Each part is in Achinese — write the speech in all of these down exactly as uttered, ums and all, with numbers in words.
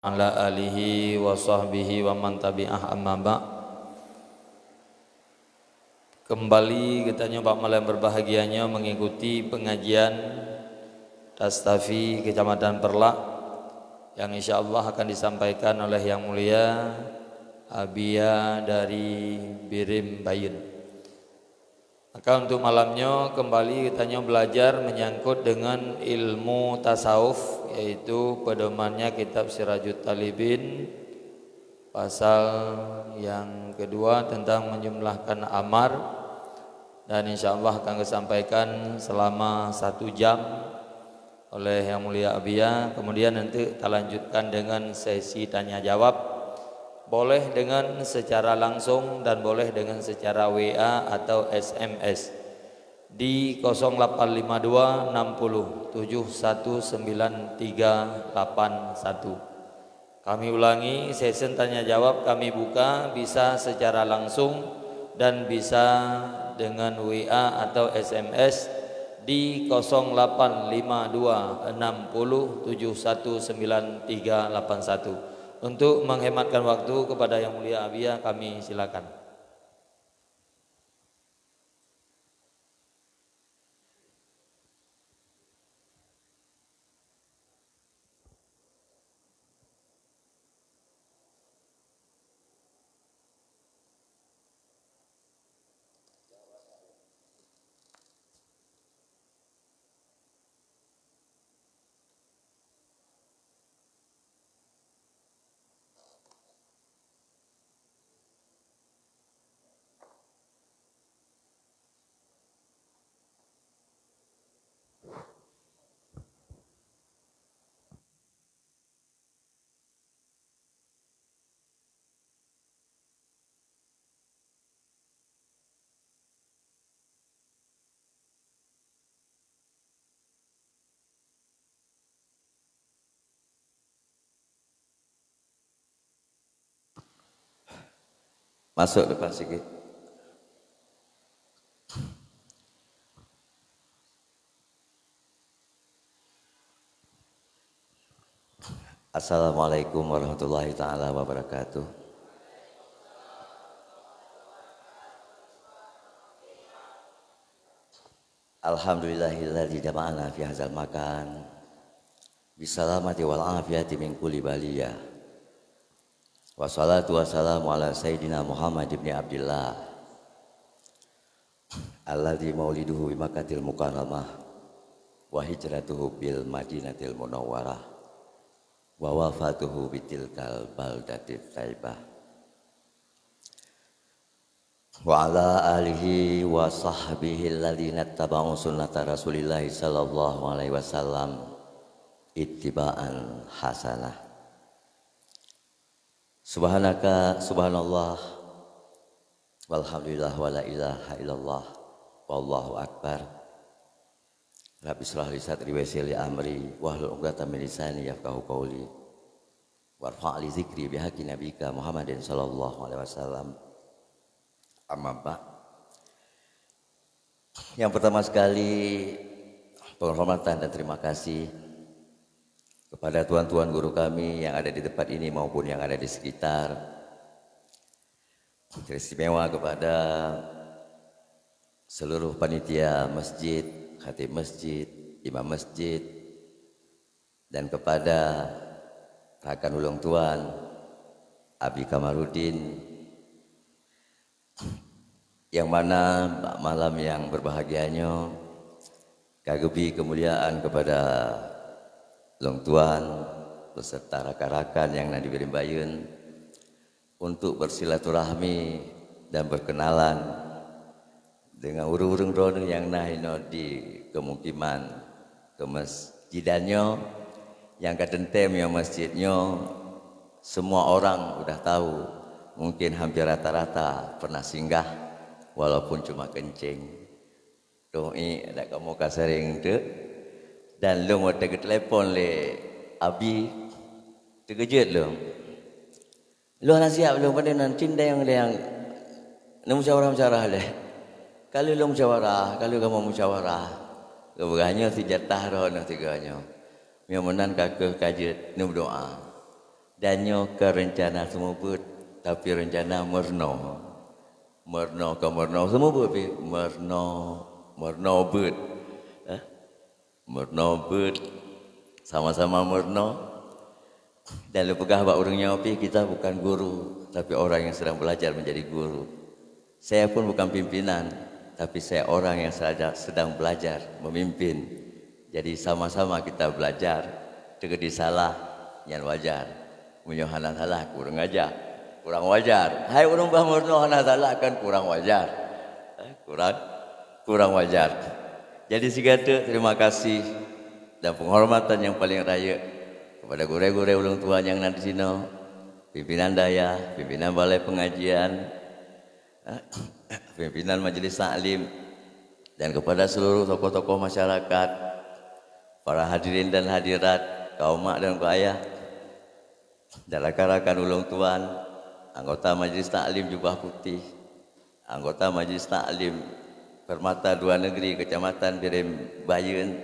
Ala alihi wa sahbihi wa man tabi'ah, amma ba'. Kembali geutanyoe bak malam berbahagia nyoe mengikuti pengajian Tastafi Kecamatan Perlak yang insya Allah akan disampaikan oleh Yang Mulia Abia dari Birim Bayeuen. Maka untuk malam nyoe kembali geutanyoe belajar menyangkut dengan ilmu tasawuf, yaitu pedomannya kitab Sirajut Talibin, pasal yang kedua tentang menjumlahkan amar, dan insya Allah akan disampaikan selama satu jam oleh Yang Mulia Abia. Kemudian nanti talanjutkan dengan sesi tanya jawab. Boleh dengan secara langsung dan boleh dengan secara W A atau S M S di kosong lapan lima dua enam puluh tujuh satu sembilan tiga lapan satu. Kami ulangi, sesi tanya jawab kami buka bisa secara langsung dan bisa dengan W A atau S M S di kosong lapan lima dua enam puluh tujuh satu sembilan tiga lapan satu. Untuk menghematkan waktu, kepada Yang Mulia Abia kami silakan. Masuk depan sikit. Assalamualaikum warahmatullahi taala wabarakatuh. Alhamdulillahilladzi jama'ana fi hadzal makan bisalamati wal afiyati min kulli baliyah. Wassalatu wassalamu ala sayyidina Muhammad ibni Abdillah, alladzi mauliduhu bi Makkatil Mukarramah, wa hijratuhu bil Madinatil Munawwarah, wa wafatuhu bitilkal baldatit thaibah. Wa ala alihi wa sahbihi alladzina taba'u sunnata Rasulillahi sallallahu alaihi wasallam ittiba'an hasanah. Subhanaka, subhanallah, walhamdulillah, wa la ilaha illallah, wallahu akbar. Rabbi israh li sadri wa yassir li amri, wahlul 'uqdatam min lisani yafqahu qawli. Warfa' li dzikri bihaqqi nabiyyika Muhammadin sallallahu alaihi wasallam. Amma ba'. Yang pertama sekali, penghormatan dan terima kasih kepada tuan-tuan guru kami yang ada di tempat ini maupun yang ada di sekitar. Teristimewa kepada seluruh panitia masjid, khatib masjid, imam masjid, dan kepada rakan ulôn tuan, Abi Kamarudin, yang mana bak malam yang berbahagia nyoe ka geubri keumuliaan kepada ulôn tuan beserta rakan-rakan nyang na di Birim Bayeuen untuk bersilaturahmi dan berkenalan dengan ureuëng-ureuëng droeneueh nyang na inoe di keumukiman keumasjidan nyoe, nyang ka teuntée meunyoe masjid nyoe semua orang udah tahu, mungkin hampir rata-rata pernah singgah walaupun cuma kencing. Tuh, i, ada kamu ka sering tu. Dan lôn watée geutelepon lé Abi, teukeujot lôn. Lôn hana siap lôn, padahai nan cindeng-deng neumusyawarah-musyawarah lé. Ka lheueh lôn musyawarah, ka lheueh kamoe musyawarah. Geupeugah nyoe si jatah droeneueh tiga nyoe. Meunyoe meunan ka keuh ka jeuet neumeudoá. Tanyoe ka reuncana seumeubeuet, tapi reuncana meurunoe. Meurunoe ka meurunoe seumeubeuet pih, meurunoe, meurunoe beuet. Eh? Meurunoe beuet, sama-sama meurunoe. Dan lôn peugah bak ureuëng nyoe pih, kita bukan guru, tapi orang yang sedang belajar menjadi guru. Saya pun bukan pimpinan, tapi saya orang yang saja sedang belajar memimpin. Jadi sama-sama kita belajar, teukeudi salah, nyan wajar. Meunyoe hana salah, kurang ajar. Kurang wajar. Hai ureuëng bah meurunoe hana salah kan kurang wajar. Eh, kurang, kurang wajar. Jadi sigateuk terima kasih dan penghormatan yang paling rayeuk kepada gurée-gurée ulôn tuan nyang na di sinoe, pimpinan dayah, pimpinan balai pengajian, pimpinan majelis taklim, dan kepada seluruh tokoh-tokoh masyarakat, para hadirin dan hadirat, kaum mak dan kaum ayah, dan rakan-rakan ulôn tuan, anggota majelis taklim jubah putih, anggota majelis taklim Permata Dua Negeri Kecamatan Bireuen Bayeuen,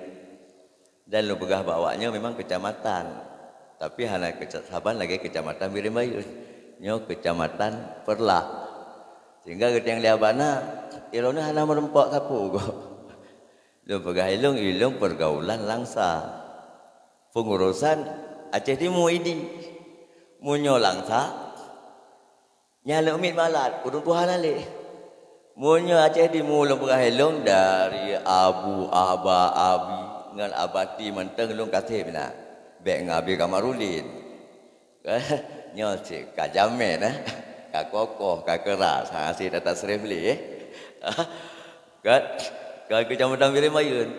dan lôn peugah bak awaknyoe memang kecamatan, tapi hana keca-, saban lagée Kecamatan Bireuen Bayeuen. Nyoe Kecamatan Peureulak. Sehingga geutanyoe lé abana, ilôn hana meureumpok sapeue goe. Lôn peugah ilôn, ilôn pergaulan Langsa. Pengurusan Aceh Timu idi. Meunyoe Langsa, nyan leumiet malat, ureuëng tuha na lé. Meunyoe Aceh Timu lôn peugah ilôn dari abu, aba, abi, ngon abati mantong lôn kaseb na. Bék ngon Abi Kamarudin. Nyoe cit ka jamén, eh. Ka kokoh, ka keuras. Ha, sit atas refleh, eh. Kan? Kan Kecamatan Bireuen Bayeuen.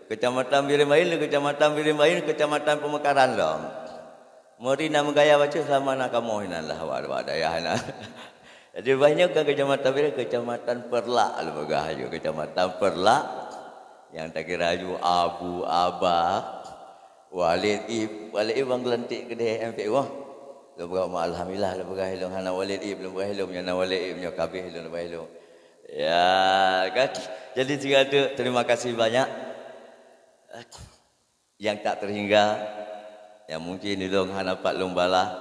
Kecamatan Bireuen Bayeuen, Kecamatan Bireuen Bayeuen, Kecamatan Pamekaran lom. Meuri na meugaya bacut selama na kamoe hinan lah awak-awak dayah na. Jadi, bah nyoe kan Kecamatan Bireuen, Kecamatan Peureulak lôn peugah aju. Kecamatan Peureulak nyang takira aju abu, aba, Walid Ib, Walid Ib bang geulantik keudeh M P wah. Lôn peugah, alhamdulillah, lôn peugah ilôn hana Walid Ib, lôn peugah ilôn nyoe na Walid Ib nyoe kabeh lôn peugah ilôn. Ya, kan? Jadi sigateuk terima kasih banyak. Yang tak terhingga, yang mungkin ilôn hana pat lôn balah,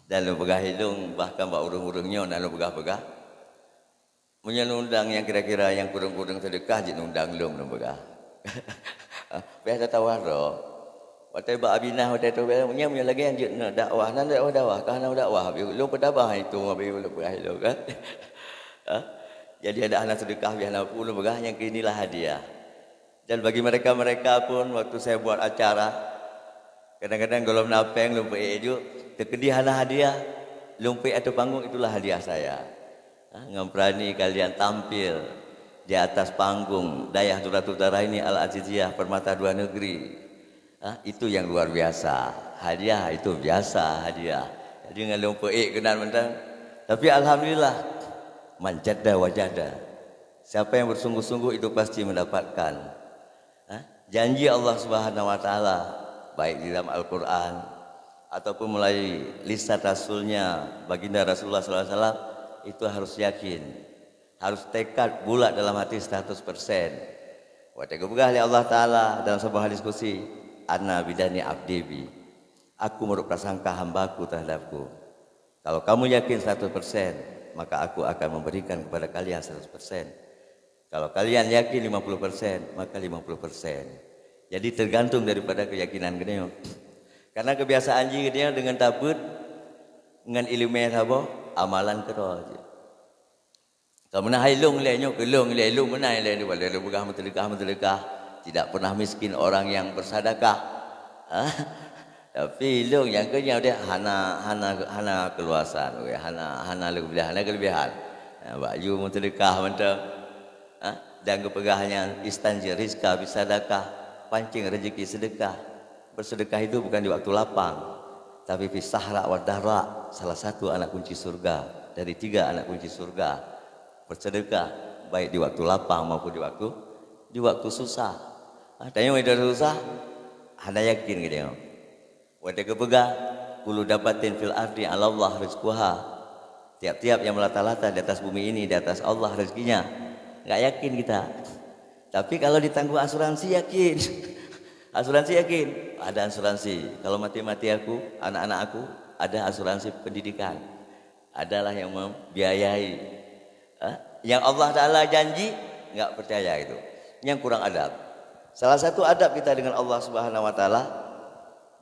dan lôn peugah ilôn bahkan bak ureuëng-ureuëng nyoe na lôn peugah-peugah. Meunyoe undang nyang kira-kira nyang kureueng-kureueng seudeukah jeuet undang lôn, lôn peugah. Biasa tawah droe. Watée bak Abinah, watée tu, meunyoe, meunyoe lagée nyan jeuet na dakwah, na dakwah-dakwah, ka na dakwah, lôn peutabah itu, lôn peugah ilôn kan. Ha? Jadi ada hana seudeukah, biasa na pun lôn peugah, nyang keu inilah hadiah. Dan bagi mereka-mereka pun, waktu saya buat acara, kadang-kadang gohlom na péng lôn peuék juk, teukeudi hana hadiah, lôn peuék ateueh panggung, itulah hadiah saya. Ha, ngon berani kalian tampil di atas panggung Dayah Duratul Daraini Al-Aziziyah Permata Dua Negeri. Ha, itu yang luar biasa. Hadiah itu biasa hadiah. Jadi ngon lôn peuék keunan mantong. Tapi alhamdulillah, man jadda wajada. Siapa yang bersungguh-sungguh itu pasti mendapatkan. Ha? Janji Allah Subhanahu wa Taala, baik di dalam Al-Quran ataupun melalui lisan Rasulnya, Baginda Rasulullah sallallahu alaihi wasallam, itu harus yakin, harus tekad bulat dalam hati seratus persen. Watée geupeugah lé Allah Taala dalam sebuah hadis qudsi, "Ana bidani abdi bi." Aku meurok prasangka hambaku terhadapku. Kalau kamu yakin seratus persen, maka aku akan memberikan kepada kalian seratus persen. Kalau kalian yakin lima puluh persen, maka lima puluh persen. Jadi tergantung daripada keyakinan geutanyoe. Karena kebiasaan jih geutanyoe deungon tabeuet ngon ileumé saboh, amalan keudroe jih. Ka meunan hai lôn lé nyoe, keu lôn lé, lôn meunan lé, lôn peugah meuteuleuka-meuteuleuka, tidak pernah miskin orang yang bersedekah. Ha? Tapi lôn nyang keu nyoe deh hana, hana, hana keuluasan, weh, hana, hana leubeh, hana keulebihan. Ha, bak yue meuteuleuka mantong. Ha? Dan geupeugah nyan, "Istanji rizqa bisadaqah," pancing rezeki sedekah. Bersedekah itu bukan di waktu lapang, tapi fi sahra wa dahra, salah satu anak kunci surga dari tiga anak kunci surga. Bersedekah baik di waktu lapang maupun di waktu, di waktu susah. Ah, tanyoe di susah, hana yakin geutanyoe. Watée geupeugah, "Kullu dabbatin fil ardi 'alallah rizquha." Tiap-tiap yang melata-lata di atas bumi ini, di atas Allah rezekinya. Enggak yakin kita. Tapi kalau ditanggung asuransi, yakin. Asuransi yakin, ada asuransi. Kalau mati-mati aku, anak-anak aku, ada asuransi pendidikan. Adalah yang membiayai. Eh? Yang Allah Ta'ala janji, nggak percaya itu. Yang kurang adab. Salah satu adab kita dengan Allah Subhanahu Wa Ta'ala,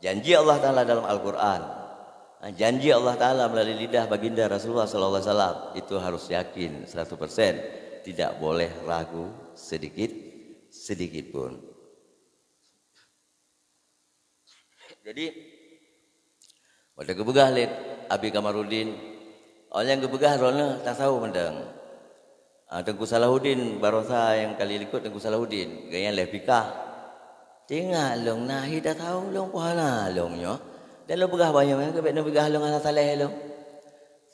janji Allah Ta'ala dalam Al-Quran. Ah, janji Allah Ta'ala melalui lidah baginda Rasulullah sallallahu alaihi wasallam itu harus yakin seratus persen, tidak boleh ragu sedikit sedikit pun. Jadi, watée geupeugah lé Abi Kamarudin, awak nyan geupeugah droeneuh tasawuf mantong. Ah, Teungku Salahuddin barosa nyang kali likot Teungku Salahuddin, geuh nyan lhée pikah. Tingat lôn na hi tasawuf lôn puhana lôn nyoe. Dan lôn peugah bak nyoe, bék neupeugah lôn hana saleh lôn.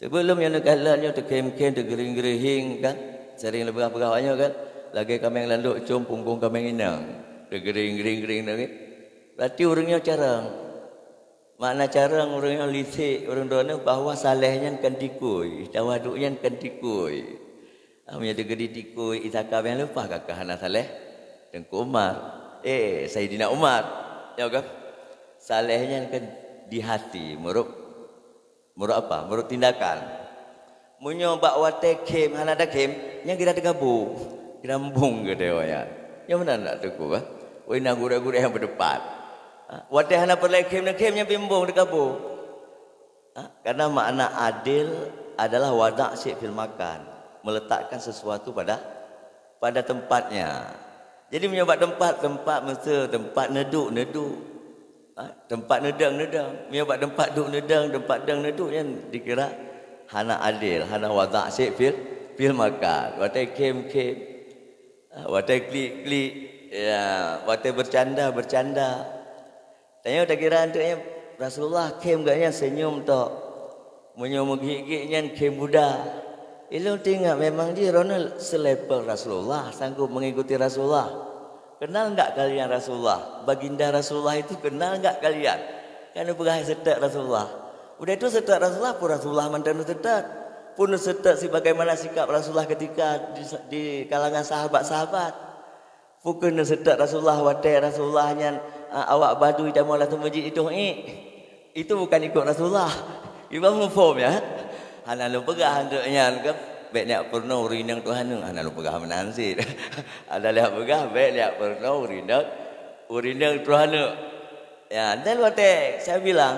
Sebelum nyoe neukalon nyoe teukhém-khém, teugeuring-geuring kan. Sering lôn peugah-peugah awak nyoe kan. Lagée kaméng landok com punggong kaméng inong. Teugeuring-geuring-geuring lagée. Berarti ureuëng nyoe carông. Makna carông ureuëng nyoe lisek ureuëng droeneuh bahwa saleh nyan kan tikui, tawaduk nyan kan tikui. Ah, meunyoe teugeudi tikui, Isa ka nyang leupah kakah hana saleh. Teungku Umar. Eh, Saidina Umar. Nyoe kan. Saleh nyan kan di hati, meurok Meurok apa? Meurok tindakan. Meunyoe bak watée khém hana ada khém, nyan geura teugabo. Geura embong geutanyoe nyan. Nyan meunan nak teuku, bah? Woi, na gurée-gurée nyang beuteupat. Ha? Watée hana peureulée khém, na khém nyan pih embong teugabo. Ha? Karena makna adil adalah wada' syai' fil makan, meletakkan sesuatu pada pada tempatnya. Jadi meunyoe bak teumpat, teumpat meuseu, teumpat neuduek, neuduek. Ha, teumpat neudong, neudong. Meunyoe bak teumpat duek neudong, teumpat dong neuduek, nyan dikira hana adil, hana wada' syai' fil, fil makan. Watée khém, khém. Ha, watée klik, klik. Ya, watée bercanda, bercanda. Tanyoe takira anteuk nyan Rasulullah khém gobnyan seunyum tok. Meunyoe meugik-gik nyan khém buda. Ilôn teuingat memang jih droeneuh seulevel Rasulullah, sanggup mengikuti Rasulullah. Kenal enggak kalian Rasulullah? Baginda Rasulullah itu kenal enggak kalian? Kan neupeugah seutôt Rasulullah. Udah itu seutôt Rasulullah, pun Rasulullah mantong neuseutôt. Pun neuseutôt sebagaimana sikap Rasulullah ketika di, di kalangan sahabat-sahabat. Bukon neuseutôt Rasulullah watée Rasulullah nyan, a, awak badui tamong lam meuseujid itu, ié. Itu bukan ikut Rasulullah. Iban muphom ya. Hana lôn peugah anteuk nyan kan, bék neujak peurunoe ureuëng inong Tuhan nyoe, hana lôn peugah meunan cit. Ada lheueh peugah, bék neujak peurunoe ureuëng inong, ureuëng inong Tuhan nyoe. Ya, dan watée saya bilang,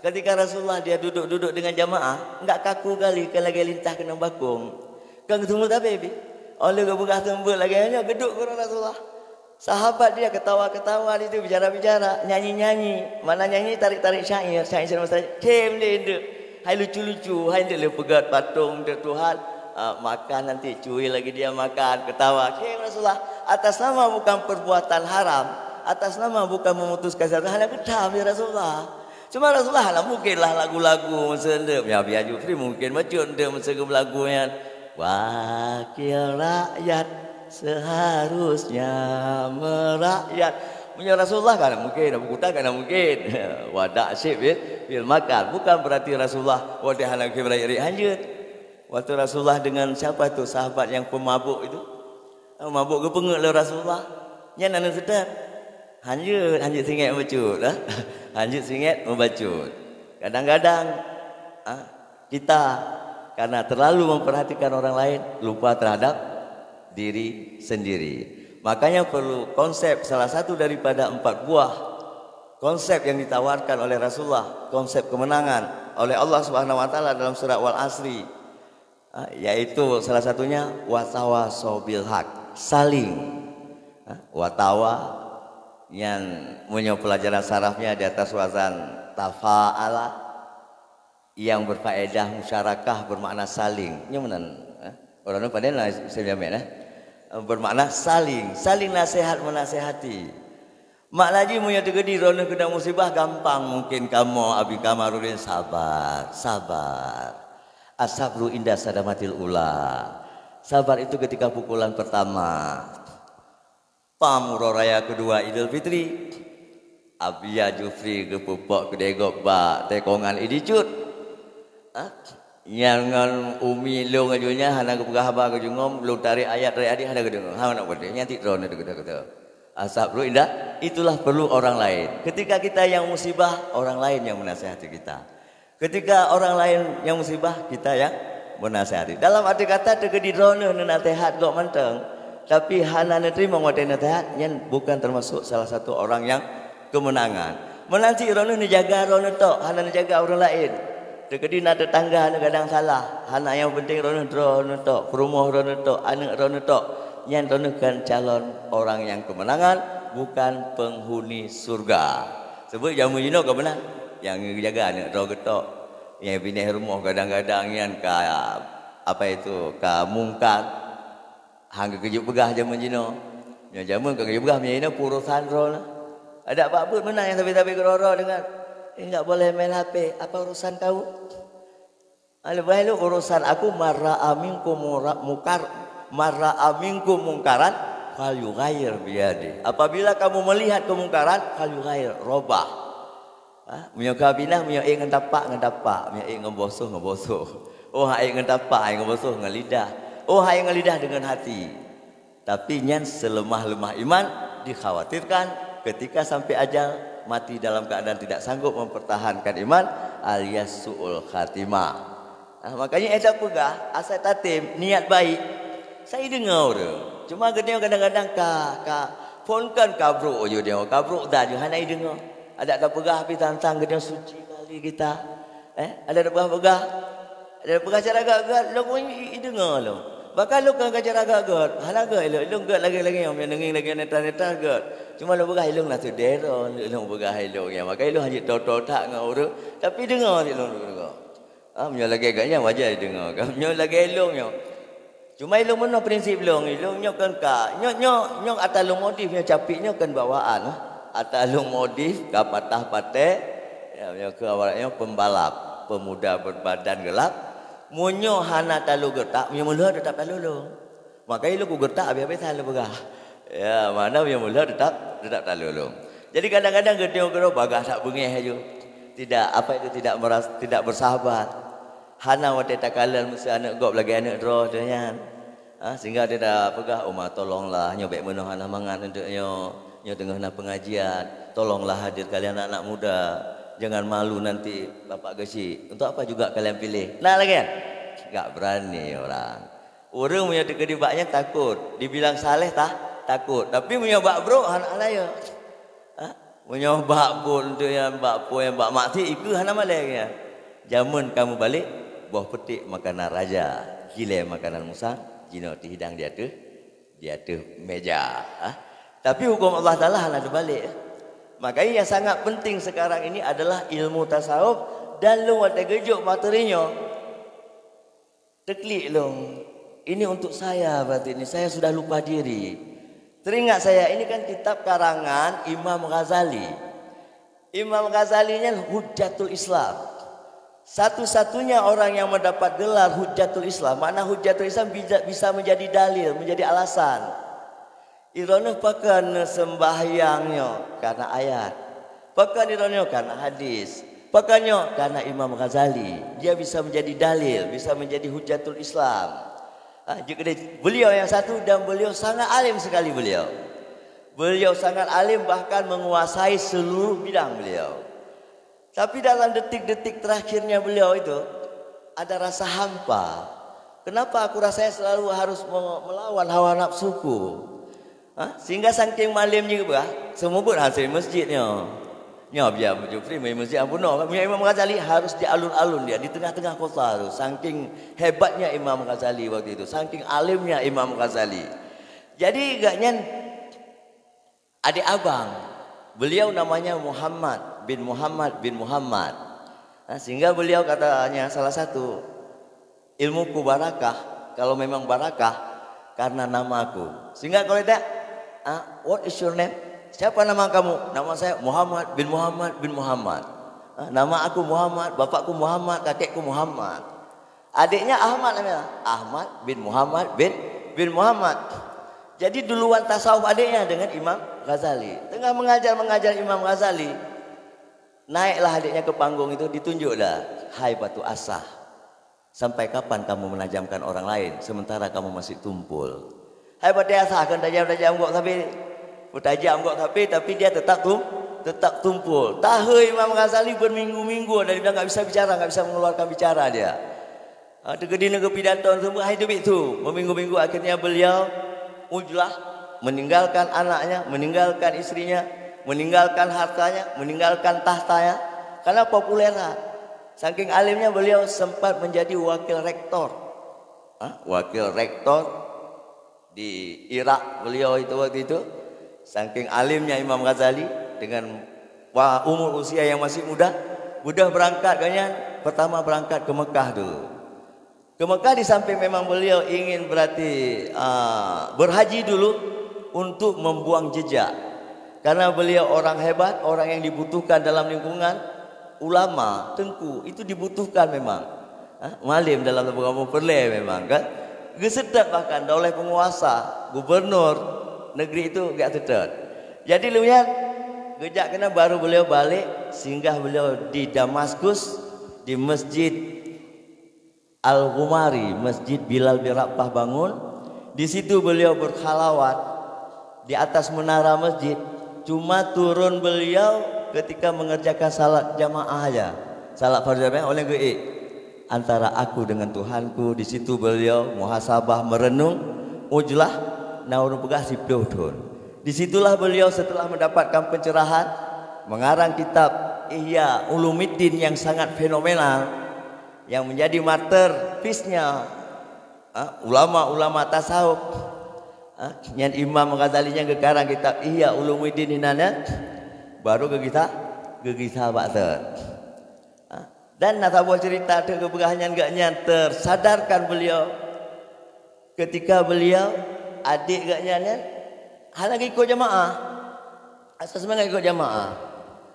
ketika Rasulullah dia duduk-duduk dengan jamaah, enggak kaku kali, kan lagée lintah keunong bakong. Kan geuseumeubeuet tabé pih. Óh lheueh geupeugah seumeubeuet lagée nyoe, geuduek keudroe Rasulullah. Sahabat dia ketawa-ketawa di situ, bicara-bicara, nyanyi-nyanyi. Mana nyanyi, tarik-tarik syair, syair-syair masa khém lé enteuk. Hai lucu-lucu, hai enteuk lé peugét patong enteuk Tuhan. Ah, makan nanti cuy lagi dia makan, ketawa. Khém Rasulullah, atas nama bukan perbuatan haram, atas nama bukan memutuskan silaturahmi, hana geutam ya Rasulullah. Cuma Rasulullah hana mungkin lah lagu-lagu masa enteuk. Ya, Abi Jufri mungkin bacut enteuk masa geulagu nyan. Wakil rakyat seharusnya merakyat. Meunyoe Rasulullah kan mungkin, Abu Kuta kan mungkin. Wada' syai' fil, fil makan. Bukan berarti Rasulullah watée hana geurayeuk-rayeuk hanjeuet. Waktu Rasulullah dengan siapa tu sahabat yang pemabuk itu? Mabuk geupeungeuet lé Rasulullah. Nyan aneuk seutôt. Hanjeuet, hanjeuet singét meubacut, ha? Hanjeuet singét meubacut. Kadang-kadang, ha, kita karena terlalu memperhatikan orang lain, lupa terhadap diri sendiri. Makanya perlu konsep, salah satu daripada empat buah konsep yang ditawarkan oleh Rasulullah, konsep kemenangan oleh Allah Subhanahu wa Taala dalam surat Wal Asri. Ah, yaitu salah satunya watawasau bil haq, saling. Ah, watawa nyan meunyoe pelajaran sarafnya di atas wazan tafa'ala yang berfaedah musyarakah bermakna saling. Nyoe meunan, eh? Orang tu pandai lah Islam Yamin, eh? Bermakna saling, saling nasihat menasihati. Mak laju meunyoe teugeudi droeneuh keunong musibah gampang mungkin kamoe Abi Kamarudin sabar, sabar. As-sabru inda sadamatil ula. Sabar itu ketika pukulan pertama. Pam uroe raya kedua Idul Fitri. Abi Jufri geupeupok keudeh gob bak tekongan Idi Cut. Ha? Nyan ngon umi lôn aju nyan hana geupeugah haba keujungom, lôn tarek ayat, tarek hadis hana geudeungoe. Hana nak peudeh, nyan tik droeneuh teukeudeh-keudeh. Asab ruh indah, itulah perlu orang lain. Ketika kita yang musibah, orang lain yang menasihati kita. Ketika orang lain yang musibah, kita yang menasihati. Dalam arti kata, teukeudi droeneuh neunaseuhat gok mantong, tapi hana neuteurimong watée naseuhat, nyan bukan termasuk salah satu orang yang kemenangan. Meunan cit droeneuh neujaga droeneuh tok, hana neujaga ureuëng laén. Teukeudi na teutangga neugadang salah, hana, nyang penting droeneuh droeneuh tok, peurumoh droeneuh tok, aneuëk droeneuh tok, nyan droeneuh kan calon orang yang kemenangan, bukan penghuni surga. Sebab jameun jinoe ka meunan, nyang geujaga aneuëk droe geutok, nyang binéh rumoh gadang-gadang nyan ka, apa itu, ka mungkar. Han geukeujeut peugah jameun jinoe. Nyoe jameun ka geukeujeut peugah, meunyoe inoe peurusan droe lah. Adak bak beuet meunan nyang sabe-sabe keudroe-droe deungon, "Eh, enggak boleh main H P, apa urusan kau?" Leubeh lom urusan aku, "Man ra'a minkum mura-, mukar, man ra'a minkum mungkaran, falyughayyir biyadih." Apabila kamu melihat kemungkaran, falyughayyir, robah. Ha? Meunyoe ka binah, meunyoe ék ngon tapak, ngon tapak. Meunyoe ék ngon bosoh, ngon bosoh. Oh, han ék ngon tapak, han ék ngon bosoh, ngon lidah. Oh, han ék ngon lidah, deungon hati. Tapi nyan seuleumah-leumah iman, dikhawatirkan ketika sampai ajal, mati dalam keadaan tidak sanggup mempertahankan iman, alias su'ul khatimah. Ah, makanya eda peugah, asai tatem, niat baik. Saya deungoe ureuëng. Cuma geutanyoe kadang-kadang ka, ka phon kan ka brok ju dia, ka brok dah ju, hana ideungoe. Adak tapeugah pih tantang geutanyoe suci kali kita. Eh, adak tapeugah-peugah. Adak tapeugah cara gét-gét, lôn pun i-, ideungoe lôn. Bahkan lôn ka cara gét-gét, hana gét ilôn, ilôn gét lagée-lagée nyang meungieng lagée neutral-neutral gét. Cuma lôn peugah ilôn na syedara, lôn peugah ilôn nyan. Maka ilôn hana jitho-tho that ngon ureuëng, tapi deungoe ilôn deungoe. Ah, meunyoe lagée gét nyan wajar ideungoe kan. Meunyoe lagée ilôn nyoe. Cuma ilôn meunoe prinsip lôn, ilôn nyoe kan ka. Nyoe, nyoe, nyoe ata lôn modif nyoe capek nyoe kan bawaan. Ata lôn modif ka patah patéh. Ya, nyoe keu awak nyoe pembalap, pemuda berbadan gelap. Meunyoe hana talo geutak, meunyoe meulhö teutap talo lôn. Maka ilôn ku geutak habéh-habéh lôn peugah. Ya, mana meunyoe meulhö teutap, teutap talo lôn. Jadi kadang-kadang geutanyoe keudroe bagah that beungéh aju. Tidak, apa itu, tidak meras-, tidak bersahabat. Hana watée takalon meusé aneuëk gob lagée aneuëk droe teuh nyan. Ha, sehingga dia dah peugah, "Uma, tolonglah, nyoe bék meunoe hana mangat untuk nyoe. Nyoe teungoh na pengajian. Tolonglah hadir kalian anak-anak muda. Jangan malu nanti Bapak geuchik. Untuk apa juga kalian pilih?" Nah, lagée nyan. Gak berani orang. Ureuëng meunyoe teukeudi bak nyan takot, dibilang saleh tah takot. Tapi meunyoe bak brok hana, hana ya. Ha? Meunyoe bak buet tu nyang bak peue nyang bak maksiat, ikeue hana malée nyan. Jameun kamu balek, boh peutik makanan raja, jilée makanan musang, jinoe teuhidang di ateueh, di ateueh meja. Ha? Tapi huköm Allah Taala hana teubalek. Makanya yang sangat penting sekarang ini adalah ilmu tasawuf dan lôn watée geujok materi nyoe. Teuklik lôn, ini untuk saya berarti ini, saya sudah lupa diri. Teringat saya, ini kan kitab karangan Imam Ghazali. Imam Ghazali nyan Hujjatul Islam. Satu-satunya orang yang mendapat gelar Hujjatul Islam, makna Hujjatul Islam bisa, bisa menjadi dalil, menjadi alasan. Droeneuh pakon neuseumbahyang nyoe karena ayat. Pakon droeneuh karena hadis. Pakon nyoe karena Imam Ghazali. Dia bisa menjadi dalil, bisa menjadi hujjatul Islam. Ah, jadi beliau yang satu dan beliau sangat alim sekali beliau. Beliau sangat alim, bahkan menguasai seluruh bidang beliau. Tapi dalam detik-detik terakhirnya beliau itu, ada rasa hampa. Kenapa aku rasanya selalu harus me-, melawan hawa nafsuku? Ha? Sehingga saking malem nyoe bah, seumeubeuet hase masjid nyoe. Nyoe biar Jufri main masjid ampunoe. Punya Imam Ghazali harus di alun-alun dia, di tengah-tengah kota tu. Saking hebatnya Imam Ghazali waktu itu, saking alimnya Imam Ghazali. Jadi gak nyan adik abang. Beliau namanya Muhammad bin Muhammad bin Muhammad. Nah, sehingga beliau katanya salah satu, "Ilmuku barakah, kalau memang barakah, karena namaku." Sehingga kalau tidak, ah, "What is your name?" "Siapa nama kamu?" "Nama saya Muhammad bin Muhammad bin Muhammad." Ah, "Nama aku Muhammad, bapakku Muhammad, kakekku Muhammad." Adiknya Ahmad namanya, Ahmad bin Muhammad bin, bin Muhammad. Jadi duluan tasawuf adiknya dengan Imam Ghazali. Tengah mengajar-mengajar Imam Ghazali, naiklah adiknya ke panggung itu, ditunjuklah, "Hai batu asah, sampai kapan kamu menajamkan orang lain sementara kamu masih tumpul? Hai batu asah, kan tajam-tajam gok sabe." Meutajam gok sape, tapi dia tetap tum-, tetap tumpul. Tahe Imam Ghazali berminggu-minggu ada dibilang nggak bisa bicara, nggak bisa mengeluarkan bicara dia. Ha, teukeudi neupidato teumeuah itu bitu. Berminggu-minggu akhirnya beliau ujlah, meninggalkan anaknya, meninggalkan istrinya, meninggalkan hartanya, meninggalkan tahtanya. Karena populer. Saking alimnya beliau sempat menjadi wakil rektor. Ha, wakil rektor di Irak beliau itu waktu itu. Saking alimnya Imam Ghazali dengan wa-, umur usia yang masih muda, udah berangkat kan, pertama berangkat ke Mekah dulu. Ke Mekah di samping memang beliau ingin berarti, ah, berhaji dulu untuk membuang jejak. Karena beliau orang hebat, orang yang dibutuhkan dalam lingkungan ulama, tengku, itu dibutuhkan memang. Ha? Malim dalam saboh kampung peureulée memang kan. Geuseutôt bahkan oleh penguasa, gubernur negeri itu geujak seutôt. Jadi lumayan geujak keunan baru beliau balik, singgah beliau di Damaskus, di Masjid Al-Ghumari, Masjid Bilal bin Rabah bangun. Di situ beliau berkhalawat di atas menara masjid. Cuma turun beliau ketika mengerjakan salat jamaah aja. Salat fardu jamaah oleh geuék antara aku dengan Tuhanku. Di situ beliau muhasabah, merenung, ujlah, na ureuëng peugah siplôh thon. Di situlah beliau setelah mendapatkan pencerahan, mengarang kitab Ihya Ulumuddin yang sangat fenomenal, yang menjadi masterpiece-nya, ha, ulama-ulama tasawuf. Ha, nyan Imam Ghazali nyan geukarang kitab Ihya Ulumuddin inan nyan, baru geugisa, geugisa bak thon. Ha, dan na saboh cerita teuk geupeugah nyan, geuh nyan tersadarkan beliau ketika beliau, adik geuh nyan nyan hana geukot jamaah. Asai seumangat ikot jamaah.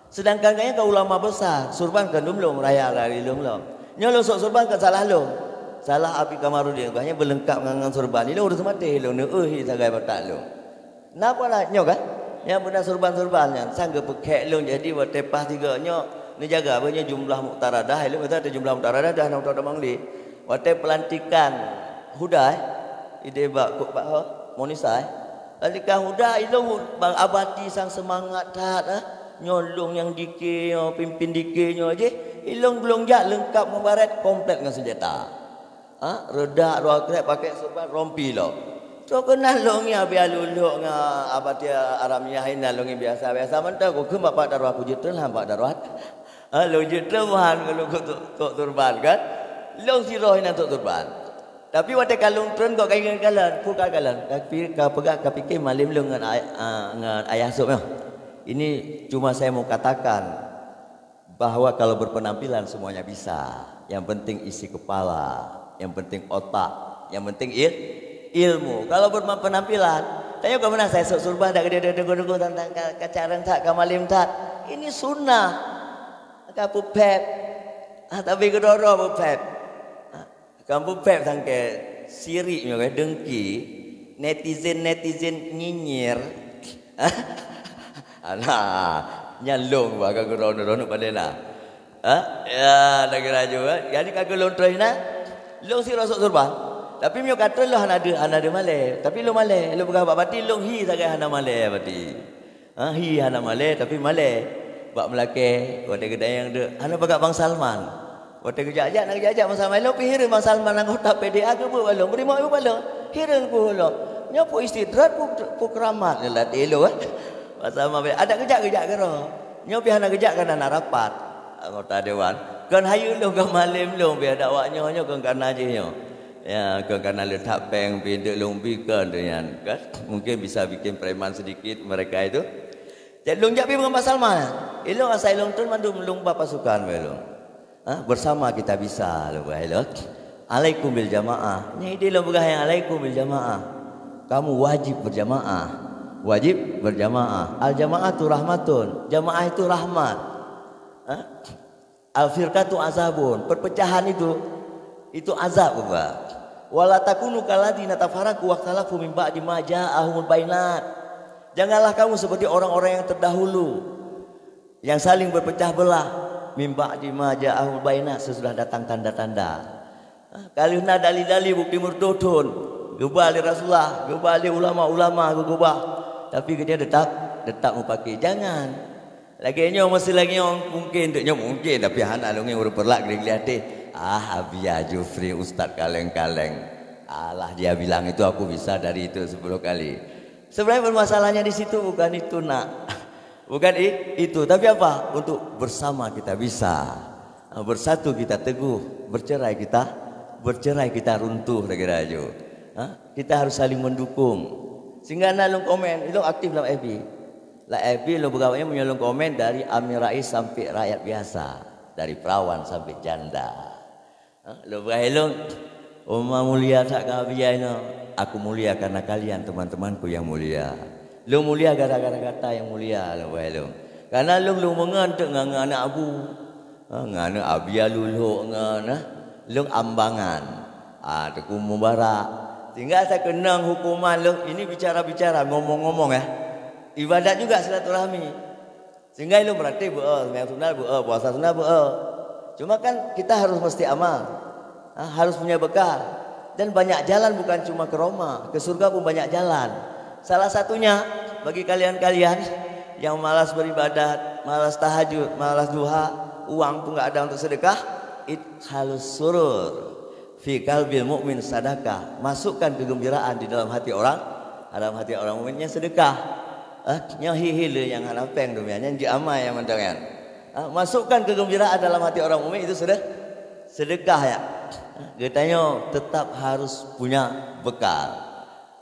Sedangkan gobnyan kan ulama besar, surban kan lom-lom, raya lari lom-lom. Nyoe lôn sok surban kan salah lôn. Salah Abi Kamarudin, gobnyan beulengkap ngon, ngon surban. Ilôn ureuëng seumaté lôn, neuéh sagai batak lôn. Napa lah nyoe kan? Nyang beuna surban-surban nyan, sang geupeukhek lôn jadi watée paih tiga nyoe, neujaga bah nyoe jumlah muktaradah, ilôn kata jumlah muktaradah dah na utak damang lé. Watée pelantikan Huda, eh, ideh bak kok bak ho, Monisa, eh. Tadika Huda ilong bang abati sang seumangat that, eh. Nyoe lôn nyang dike nyoe, pimpin dike nyoe jih. Ilong geulong jak leungkap mubaret komplit ngon senjata. Ha, reudak dua krek pakai subat rompi lo. Cok keunan lôn ngieng biar lulok ngon abati Aramiah inan lôn ngieng biasa-biasa mantong. Kok keu bak daruat kujeuet teun lam bak daruat. Ha, lôn jeuet teun bahan keu lôn kok tok, tok turban kan. Lôn sidroe inan tok turban. Tapi watée ka lôn treun kok ka ingat kalon, peue ka kalon. Ka pi-, ka peugah, ka pike malem lôn ngon ay-, a, ngon ayah sôk nyoe. Ini cuma saya mau katakan bahwa kalau berpenampilan semuanya bisa. Yang penting isi kepala, yang penting otak, yang penting il-, ilmu. Kalau berpenampilan, tanya ke mana saya sôk surban dak gede-gede tengok-tengok tentang ka, ka carang that, ka malem that. Ini sunnah. Ka peuphét. Ah, tapi keudroe-droe peuphét. Ah, Kamoe peuphét sangke sirik nyoe, dengki, netizen-netizen nyinyir. Alah, nyan lôn bah ka keuroe-roe pandai na. Ha? Ya, lagi laju, eh. Jadi ka keu lôn troh inan, lôn sidroe sôk surban. Tapi meunyoe ka troh lôn hana deuh, hana deuh malée. Tapi lôn malée, lôn peugah bak bati lôn hi sagai hana malée bati. Ha, hi hana malée, tapi malée. Bak meulakée, watée geudayang deuek, hana peugah Bang Salman. Watée geujak-jak, na geujak-jak Bang Salman, lôn pih hireuen Bang Salman anggota P D A geubeuet bak lôn, beurimong ibu bak lôn. Hireuen keu lôn. Nyoe peue istidraj, peue, peue keuramat, nyan lat ilôn, eh. Bang Salman, adak geujak, geujak keudroe. Nyoe pih hana geujak, kan hana rapat anggota dewan. Kon hayeue lôn, kon malem lôn, pih adak awak nyoe, nyoe kon kana jih nyoe. Ya, kon kana leutak péng pih deuk lôn bi kon tu nyan, kan? Mungkin bisa bikin preman sedikit mereka itu. Jadi lôn jak pi ngon Bang Salman. Ilôn asai lôn treun mandum lôn ba pasukan wai lôn. Ha, bersama kita bisa lôn peugah ilôn. Alaikum bil jamaah. Nyan ideh lôn peugah nyan alaikum bil jamaah. Kamu wajib berjamaah. Wajib berjamaah. Al jamaah tu rahmatun. Jamaah itu rahmat. Ha? Al-firqatu azabun, perpecahan itu, itu azab, Bapak. Wala takunu kalladzina tafarraqu wakhtalafu min ba'di ma ja'ahumul bayyinat. Janganlah kamu seperti orang-orang yang terdahulu yang saling berpecah belah min ba'di ma ja'ahumul bayyinat, sesudah datang tanda-tanda. Ka lheueh na dali-dali bukti meureutoh thon geuba lé Rasulullah, geuba lé ulama-ulama geukeubah. Tapi geutanyoe tetap, tetap meupaké. Jangan. Lagèe nyoe meusti lagèe nyoe mungken, dek nyoe mungken, tapi hana lôn ngieng ureueng peurlak geuring lé até. Ah, Abiya Jufri ustaz kaleng-kaleng. Alah, dia bilang itu aku bisa dari itu sepuluh kali. Sebenarnya permasalahannya di situ bukan itu, nak. Bukan i-, itu, tapi apa? Untuk bersama kita bisa. Ha, bersatu kita teguh, bercerai kita, bercerai kita runtuh, kira-kira laju. Ha? Kita harus saling mendukung. Sehingga na lôn komen, lôn aktif lam F B. Lam F B lôn peugah, meunyoe lôn komen dari Amin Rais sampai rakyat biasa, dari perawan sampai janda. Ha? Lôn peugah lôn, "Uma mulia that ka Abiya inoe, aku mulia karena kalian teman-temanku yang mulia. Lôn mulia gara-gara gata yang mulia," lôn peugah lôn. Karena lôn, lôn meungon teuk ngon, ngon aneuk Abu. Ha, ngon aneuk Abiya Lulhok ngon, ha, lôn ambangan. Ah, Teungku Mubarak. Sehingga saya keunong hukuman lôn, ini bicara-bicara, ngomong-ngomong, ya. Ibadat juga silaturahmi. Sehingga ilôn berarti beu, sembahyang sunat beu, puasa sunat beu. Cuma kan kita harus mesti amal. Ha, harus punya bekal. Dan banyak jalan bukan cuma ke Roma, ke surga pun banyak jalan. Salah satunya bagi kalian-kalian yang malas beribadat, malas tahajud, malas duha, uang pun nggak ada untuk sedekah, idkhalus surur fi qalbil mu'min sadaqah. Masukkan kegembiraan di dalam hati orang, dalam hati orang mukminnya sedekah. Eh, nyoe hi-hi le nyang hana péng dunia, nyan jeuet amai nyang mantong nyan. Ha, masukkan kegembiraan dalam hati orang mukmin itu sede-, sedekah ya. Geutanyoe tetap harus punya bekal.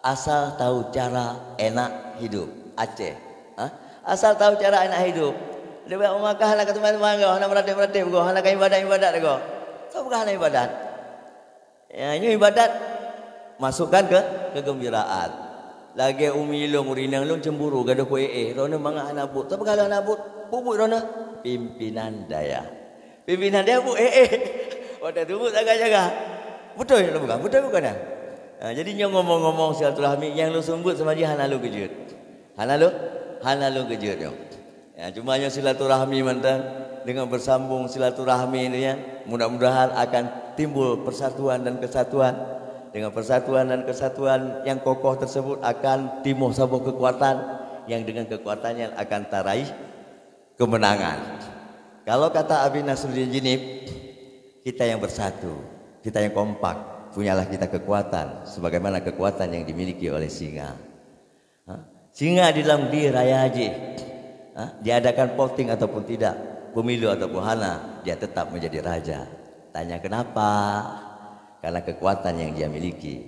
Asal tahu cara enak hidup. Aceh. Ha? Asal tahu cara enak hidup. Leubeh umat kah hana ka teumanyong-manyong, hana meuratéb-meuratéb goh, hana ka ibadat-ibadat goh. Soe peugah hana ibadat? Ya, nyoe ibadat masukkan ke kegembiraan. Lagèe umi lôn, ureueng inong lôn cemburu, gadoh ku éh-éh. Droeneuh mangat hana buet. Tapi kalau hana buet, peue buet droeneuh? Pimpinan dayah. Pimpinan dayah buet éh-éh. Watèe teubuet jaga-jaga. Beutôi lôn peugah, beutôi bukan? Ha, jadi nyoe ngomong-ngomong silaturahmi nyang lôn seumeubeuet sama jih hana lôn keujeuet. Hana lôn, hana lôn keujeuet nyoe. Ya, cuma nyoe silaturahmi mantong, dengan bersambung silaturahmi ini ya, mudah-mudahan akan timbul persatuan dan kesatuan. Dengan persatuan dan kesatuan yang kokoh tersebut akan timbul saboh kekuatan yang dengan kekuatan yang akan taraih kemenangan. Kalau kata Abi Nasruddin Jinib, kita yang bersatu, kita yang kompak, punyalah kita kekuatan sebagaimana kekuatan yang dimiliki oleh singa. Ha? Singa di dalam di raya jih, ha? Diadakan voting ataupun tidak, pemilu ataupun hana, dia tetap menjadi raja. Tanya kenapa? Karena kekuatan yang dia miliki.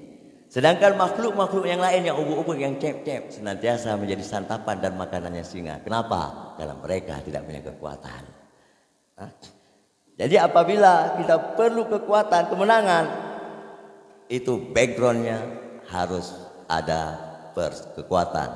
Sedangkan makhluk-makhluk yang lain yang ubit-ubit, yang cep-cep, senantiasa menjadi santapan dan makanannya singa. Kenapa? Karena mereka tidak punya kekuatan. Ha? Jadi apabila kita perlu kekuatan kemenangan, itu backgroundnya harus ada pers-, kekuatan.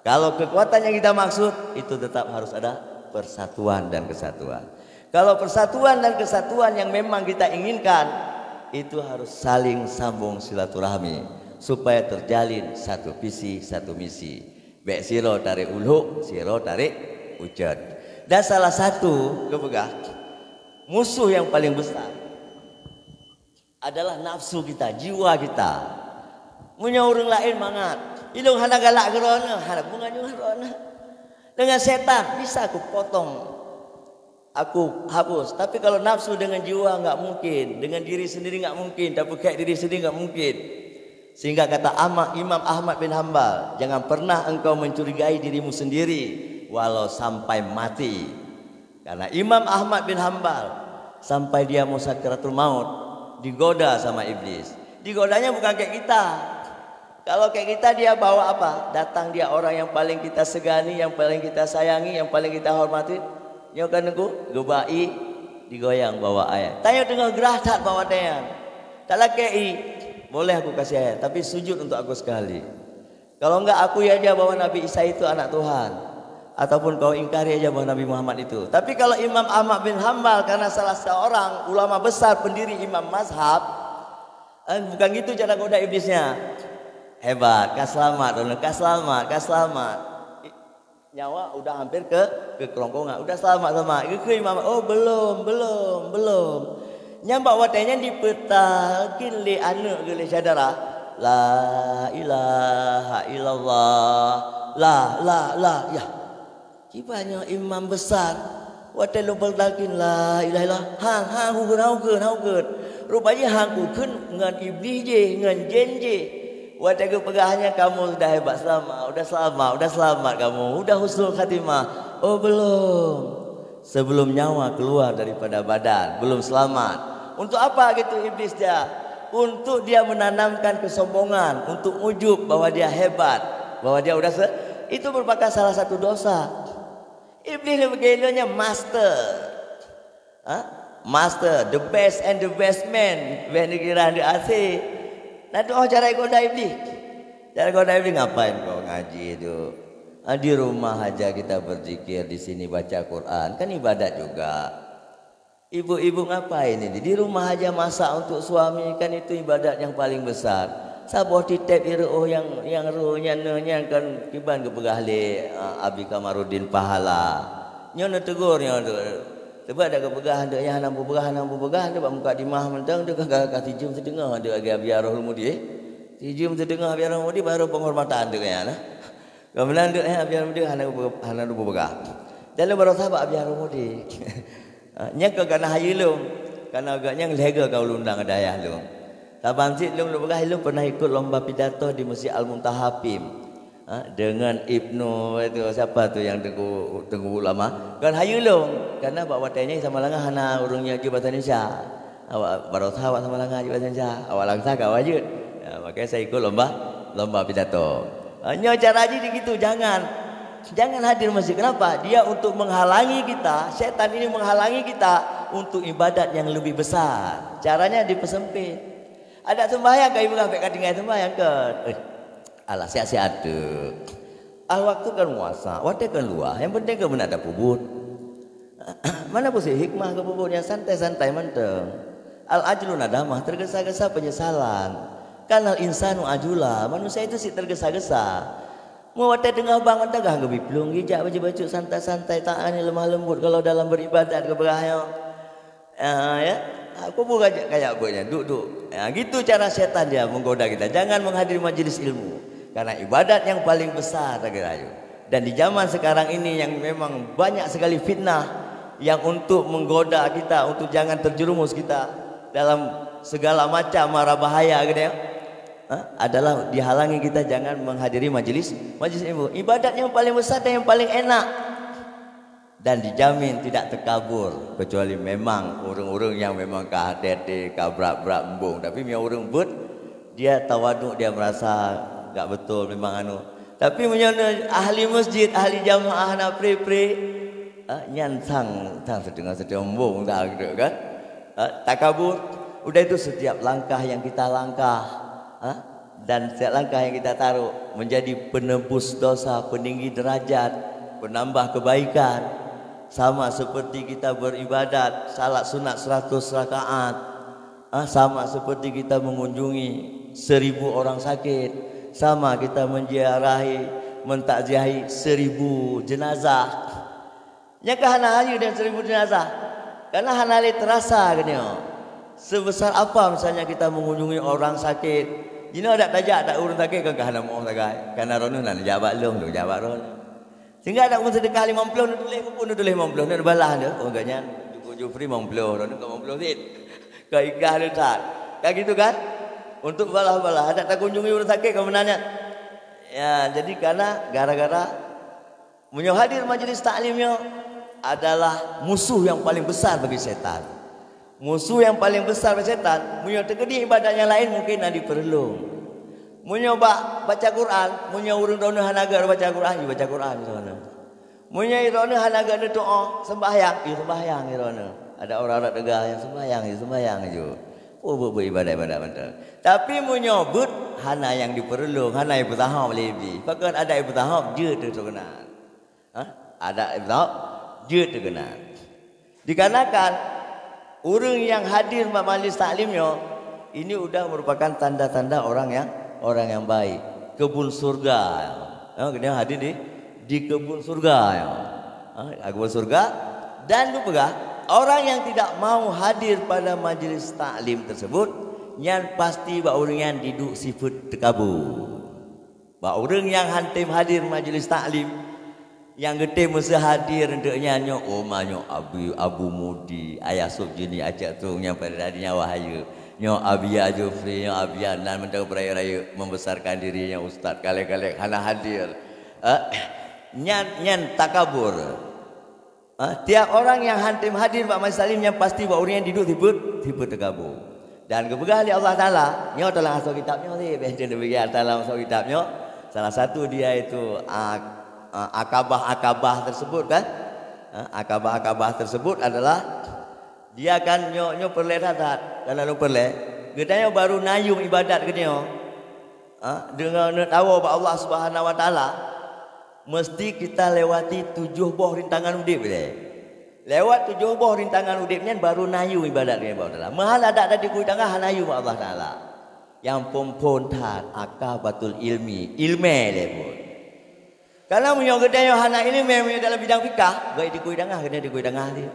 Kalau kekuatan yang kita maksud, itu tetap harus ada persatuan dan kesatuan. Kalau persatuan dan kesatuan yang memang kita inginkan, itu harus saling sambung silaturahmi supaya terjalin satu visi, satu misi. Bèk sidroe tarek ulok, sidroe tarek ucot. Dan salah satu geupeugah, musuh yang paling besar adalah nafsu kita, jiwa kita. Meunyoe ureueng laén mangat, ilôn hana galak keu droeneuh, hana hubungan nyoe droeneuh. Dengan setan bisa kupotong, aku hapus. Tapi kalau nafsu dengan jiwa enggak mungkin, dengan diri sendiri enggak mungkin, tapeukek diri sendiri enggak mungkin. Sehingga kata Ahmad, Imam Ahmad bin Hambal, "Jangan pernah engkau mencurigai dirimu sendiri walau sampai mati." Karena Imam Ahmad bin Hambal sampai dia mau sakaratul maut digoda sama iblis. Digodanya bukan kayak kita. Kalau kayak kita dia bawa apa? Datang dia orang yang paling kita segani, yang paling kita sayangi, yang paling kita hormati. Nyoe kan nunggu, geuba ié, digoyang bawa ayat. Tanyoe teungoh grah that bawa tanyan. Talakée ié, boleh aku kasih ayat, tapi sujud untuk aku sekali. Kalau enggak, aku ya aja bahwa Nabi Isa itu anak Tuhan, ataupun kau ingkari aja bahwa Nabi Muhammad itu. Tapi kalau Imam Ahmad bin Hambal karena salah seorang ulama besar pendiri imam mazhab, eh, bukan gitu cara goda iblisnya. Hebat, ka selamat, ka selamat, ka selamat. Nyawa udah hampir ke, ke kerongkongan, udah selamat-selamat. Geukheun imam, "Oh, belum, belum, belum." Nyan bak watée nyan dipeutakin lé aneuëk geuh lé syedara, "La ilaha illallah, La, la, la, ya. Kiban nyoe imam besar. Watée lôn peulakén la ilaha illallah, hang, hang, hukon, hukon, hukon. Rupajih hang kukheun ngon iblih jih, ngon jén jih. Watée geupeugah nyan, "Kamu sudah hebat, selamat, udah selamat, udah selamat kamu, udah husnul khatimah." Oh, belum. Sebelum nyawa keluar daripada badan, belum selamat. Untuk apa gitu iblis dia? Untuk dia menanamkan kesombongan, untuk ujub bahwa dia hebat, bahwa dia udah se-, itu merupakan salah satu dosa. Iblis leuh beugelonnya master. Ha? Master, the best and the best man. Beh neugira di asé. Nah, tu oh cara goda iblis. Cara goda iblis, "Ngapain kau ngaji tu? Ah, di rumah aja kita berzikir, di sini baca Quran, kan ibadat juga. Ibu-ibu ngapain ini? Di rumah aja masak untuk suami, kan itu ibadat yang paling besar. Saboh titep ireuoh yang, yang roh nyan, nyan kan kiban geupeugah lé, ah, Abi Kamaruddin Pahala." Nyoe neutegur nyoe tu. Sebab dak geupeugah dek nyan hana geupeugah, hana geupeugah, dek bak muka dimah mantong, dek ka, ka, ka sijeuem siteungoh dek lagée Abi Rohul Mudi. Sijeuem siteungoh Abi Rohul Mudi baru penghormatan dek nyan, nah. Kemudian dek, eh, Abi Rohul Mudi hana geupe-, hana geupeugah. Dan lé barosa bak Abi Rohul Mudi. Ah, nyan ka kana hayeue lôn. Kana gak nyan lhée ka ulôn undang dayah lôn. Saban cit lôn, lôn peugah lôn pernah ikut lomba pidato di Masjid Al-Muntaha Pim. Ha, dengan Ibnu itu, siapa tu yang Teungku, Teungku Ulama? Kan hayeue lôn, karena bak watée nyan Samalanga hana ureuëng nyang jeuet bahasa Indonesia. Awak barosa awak Samalanga jeuet bahasa Indonesia, awak Langsa ka awak jeuet. Ya, makanya saya ikut lomba, lomba pidato. Ha, nyoe cara jih di gitu, jangan, jangan hadir masjid. Kenapa? Dia untuk menghalangi kita, setan ini menghalangi kita untuk ibadat yang lebih besar. Caranya dipersempit. Adak sembahyang ka ibu ka tinggai sembahyang kan? Eh, Alah, siat-siat tu. Ah, waktu kan muasa, watée kan luwah, nyang penting kan beuna tapeubuet. Mana pusing hikmah keu peubuet nyang santai-santai mantong. Al-ajlu nadamah, tergesa-gesa penyesalan. Kanal insanu ajula, manusia itu si tergesa-gesa. Meu watée teungoh bang mantong gah geubi plueng, gijak bacut-bacut santai-santai, taát lemah lembut kalau dalam beribadat keu beuraya. Ah, ya. Aku pun kajak, kajak buat nyan. Duk, duk. Ya, gitu cara setan dia menggoda kita. Jangan menghadiri majelis ilmu. Karena ibadat yang paling besar, tak kira aja. Dan di zaman sekarang ini yang memang banyak sekali fitnah yang untuk menggoda kita, untuk jangan terjerumus kita dalam segala macam mara bahaya gitu ya. Ha? Adalah dihalangi kita jangan menghadiri majelis, majelis ilmu. Ibadat yang paling besar dan yang paling enak. Dan dijamin tidak takabur, kecuali memang ureuëng-ureuëng nyang memang ka hati-hati, ka brat-brat embong. Tapi meunyoe ureuëng beuet, dia tawaduk, dia merasa gak betul memang anu. Tapi meunyoe ahli masjid, ahli jamaah na pri-pri, ah, nyan sang, sang siteungoh-siteungoh embong dah gitu kan. Ah, takabur. Udah itu setiap langkah yang kita langkah, ah, dan setiap langkah yang kita taruh menjadi penebus dosa, peninggi derajat, penambah kebaikan. Sama seperti kita beribadat, salat sunat seratus rakaat. Ah, sama seperti kita mengunjungi seribu orang sakit. Sama kita menziarahi, mentakziahi seribu jenazah. Nyan ka hana hayeue dan seribu jenazah. Karena hana lé terasa geutanyoe. Sebesar apa misalnya kita mengunjungi orang sakit. Jinoe dak tajak tak ureuëng sakit kan ka hana moh sagai. Karena droeneuh na jak bak lôn, lôn jak bak droeneuh. Sehingga dak ureuëng sedekah limong ploh, neutuléh buku, neutuléh limong ploh, neubalah deh. Oh, gobnyan, Teungku Jufri limong ploh, droeneuh ka limong ploh cit. Ka ikhlas le that. Kan gitu kan? Untuk balah-balah, dak takunjungi ureuëng sakit ka meunan nyan. Ya, jadi karena gara-gara meunyoe hadir majelis taklim nyoe adalah musuh yang paling besar bagi setan. Musuh yang paling besar bagi setan, meunyoe teukeudi ibadat nyang laén mungkin na dipeureuloh. Meunyoe bak baca Quran, meunyoe ureuëng droeneuh hana gét baca Quran, ya baca Quran droeneuh. Meunyoe droeneuh hana gét neutuoh sembahyang, ya sembahyang droeneuh. Ada orang-orang teuga nyang sembahyang, ya sembahyang ju. Oh, buet-buet ibadat-ibadat mantong. Tapi meunyoe beuet hana nyang dipeureuloh, hana nyang peutahom lé Iblih. Pakon ada nyang peutahom, jeuet teuh keunan. Ha? Ada nyang peutahom, jeuet teuh keunan. Dikarenakan ureuëng nyang hadir bak majlis taklim nyoe, ini udah merupakan tanda-tanda orang yang, orang yang baik. Kebun surga. Ha, kena hadir di, di kebun surga nyoe. Ha, kebun surga. Dan dipeugah, orang yang tidak mau hadir pada majlis taklim tersebut, nyan pasti bak ureuëng nyan diduek sifeuet teukabur. Bak ureuëng nyang hántom hadir majlis taklim, nyang geutem meuseuhadir untuk nyan nyoe, oh ma nyoe Abi, Abu Mudi, Ayah Subjini, Acak Tung nyang pada tadi nyawa hayeue. Nyoe Abi Jufri, nyoe Abi nan mantong beurayeuk-rayeuk membesarkan diri nyoe ustaz kalek-kalek hana hadir. Eh, nyan, nyan takabur. Ha, tiap orang nyang hántom hadir bak majlis taklim nyan pasti bak ureuëng nyan diduek sifeuet, sifeuet takabur. Dan geupeugah lé Allah Taala, nyoe teulang asoe kitab nyoe sih, beh teubiet Allah Taala asoe kitab nyoe. Salah satu dia itu, ah, ah, akabah-akabah tersebut kan? Ha, akabah-akabah tersebut adalah dia kan nyoe, nyoe peureulée that-that, kan lalu peureulée. Geutanyoe baru nayum ibadat geutanyoe. Ha, deungon neudawa bak Allah Subhanahu Wa Taala, mesti kita lewati tujoh boh rintangan udeb lé. Lewat tujoh boh rintangan udeb nyan baru nayum ibadat ngon Allah Taala. Meuhal adat dan dikui tangah hana yum Allah Taala. Nyang phon-phon that akabatul ilmi, ilmé lé phon. Karena meunyoe geutanyoe hana ilmé meunyoe dalam bidang fikah, baik dikui tangah, kena dikui tangah dia.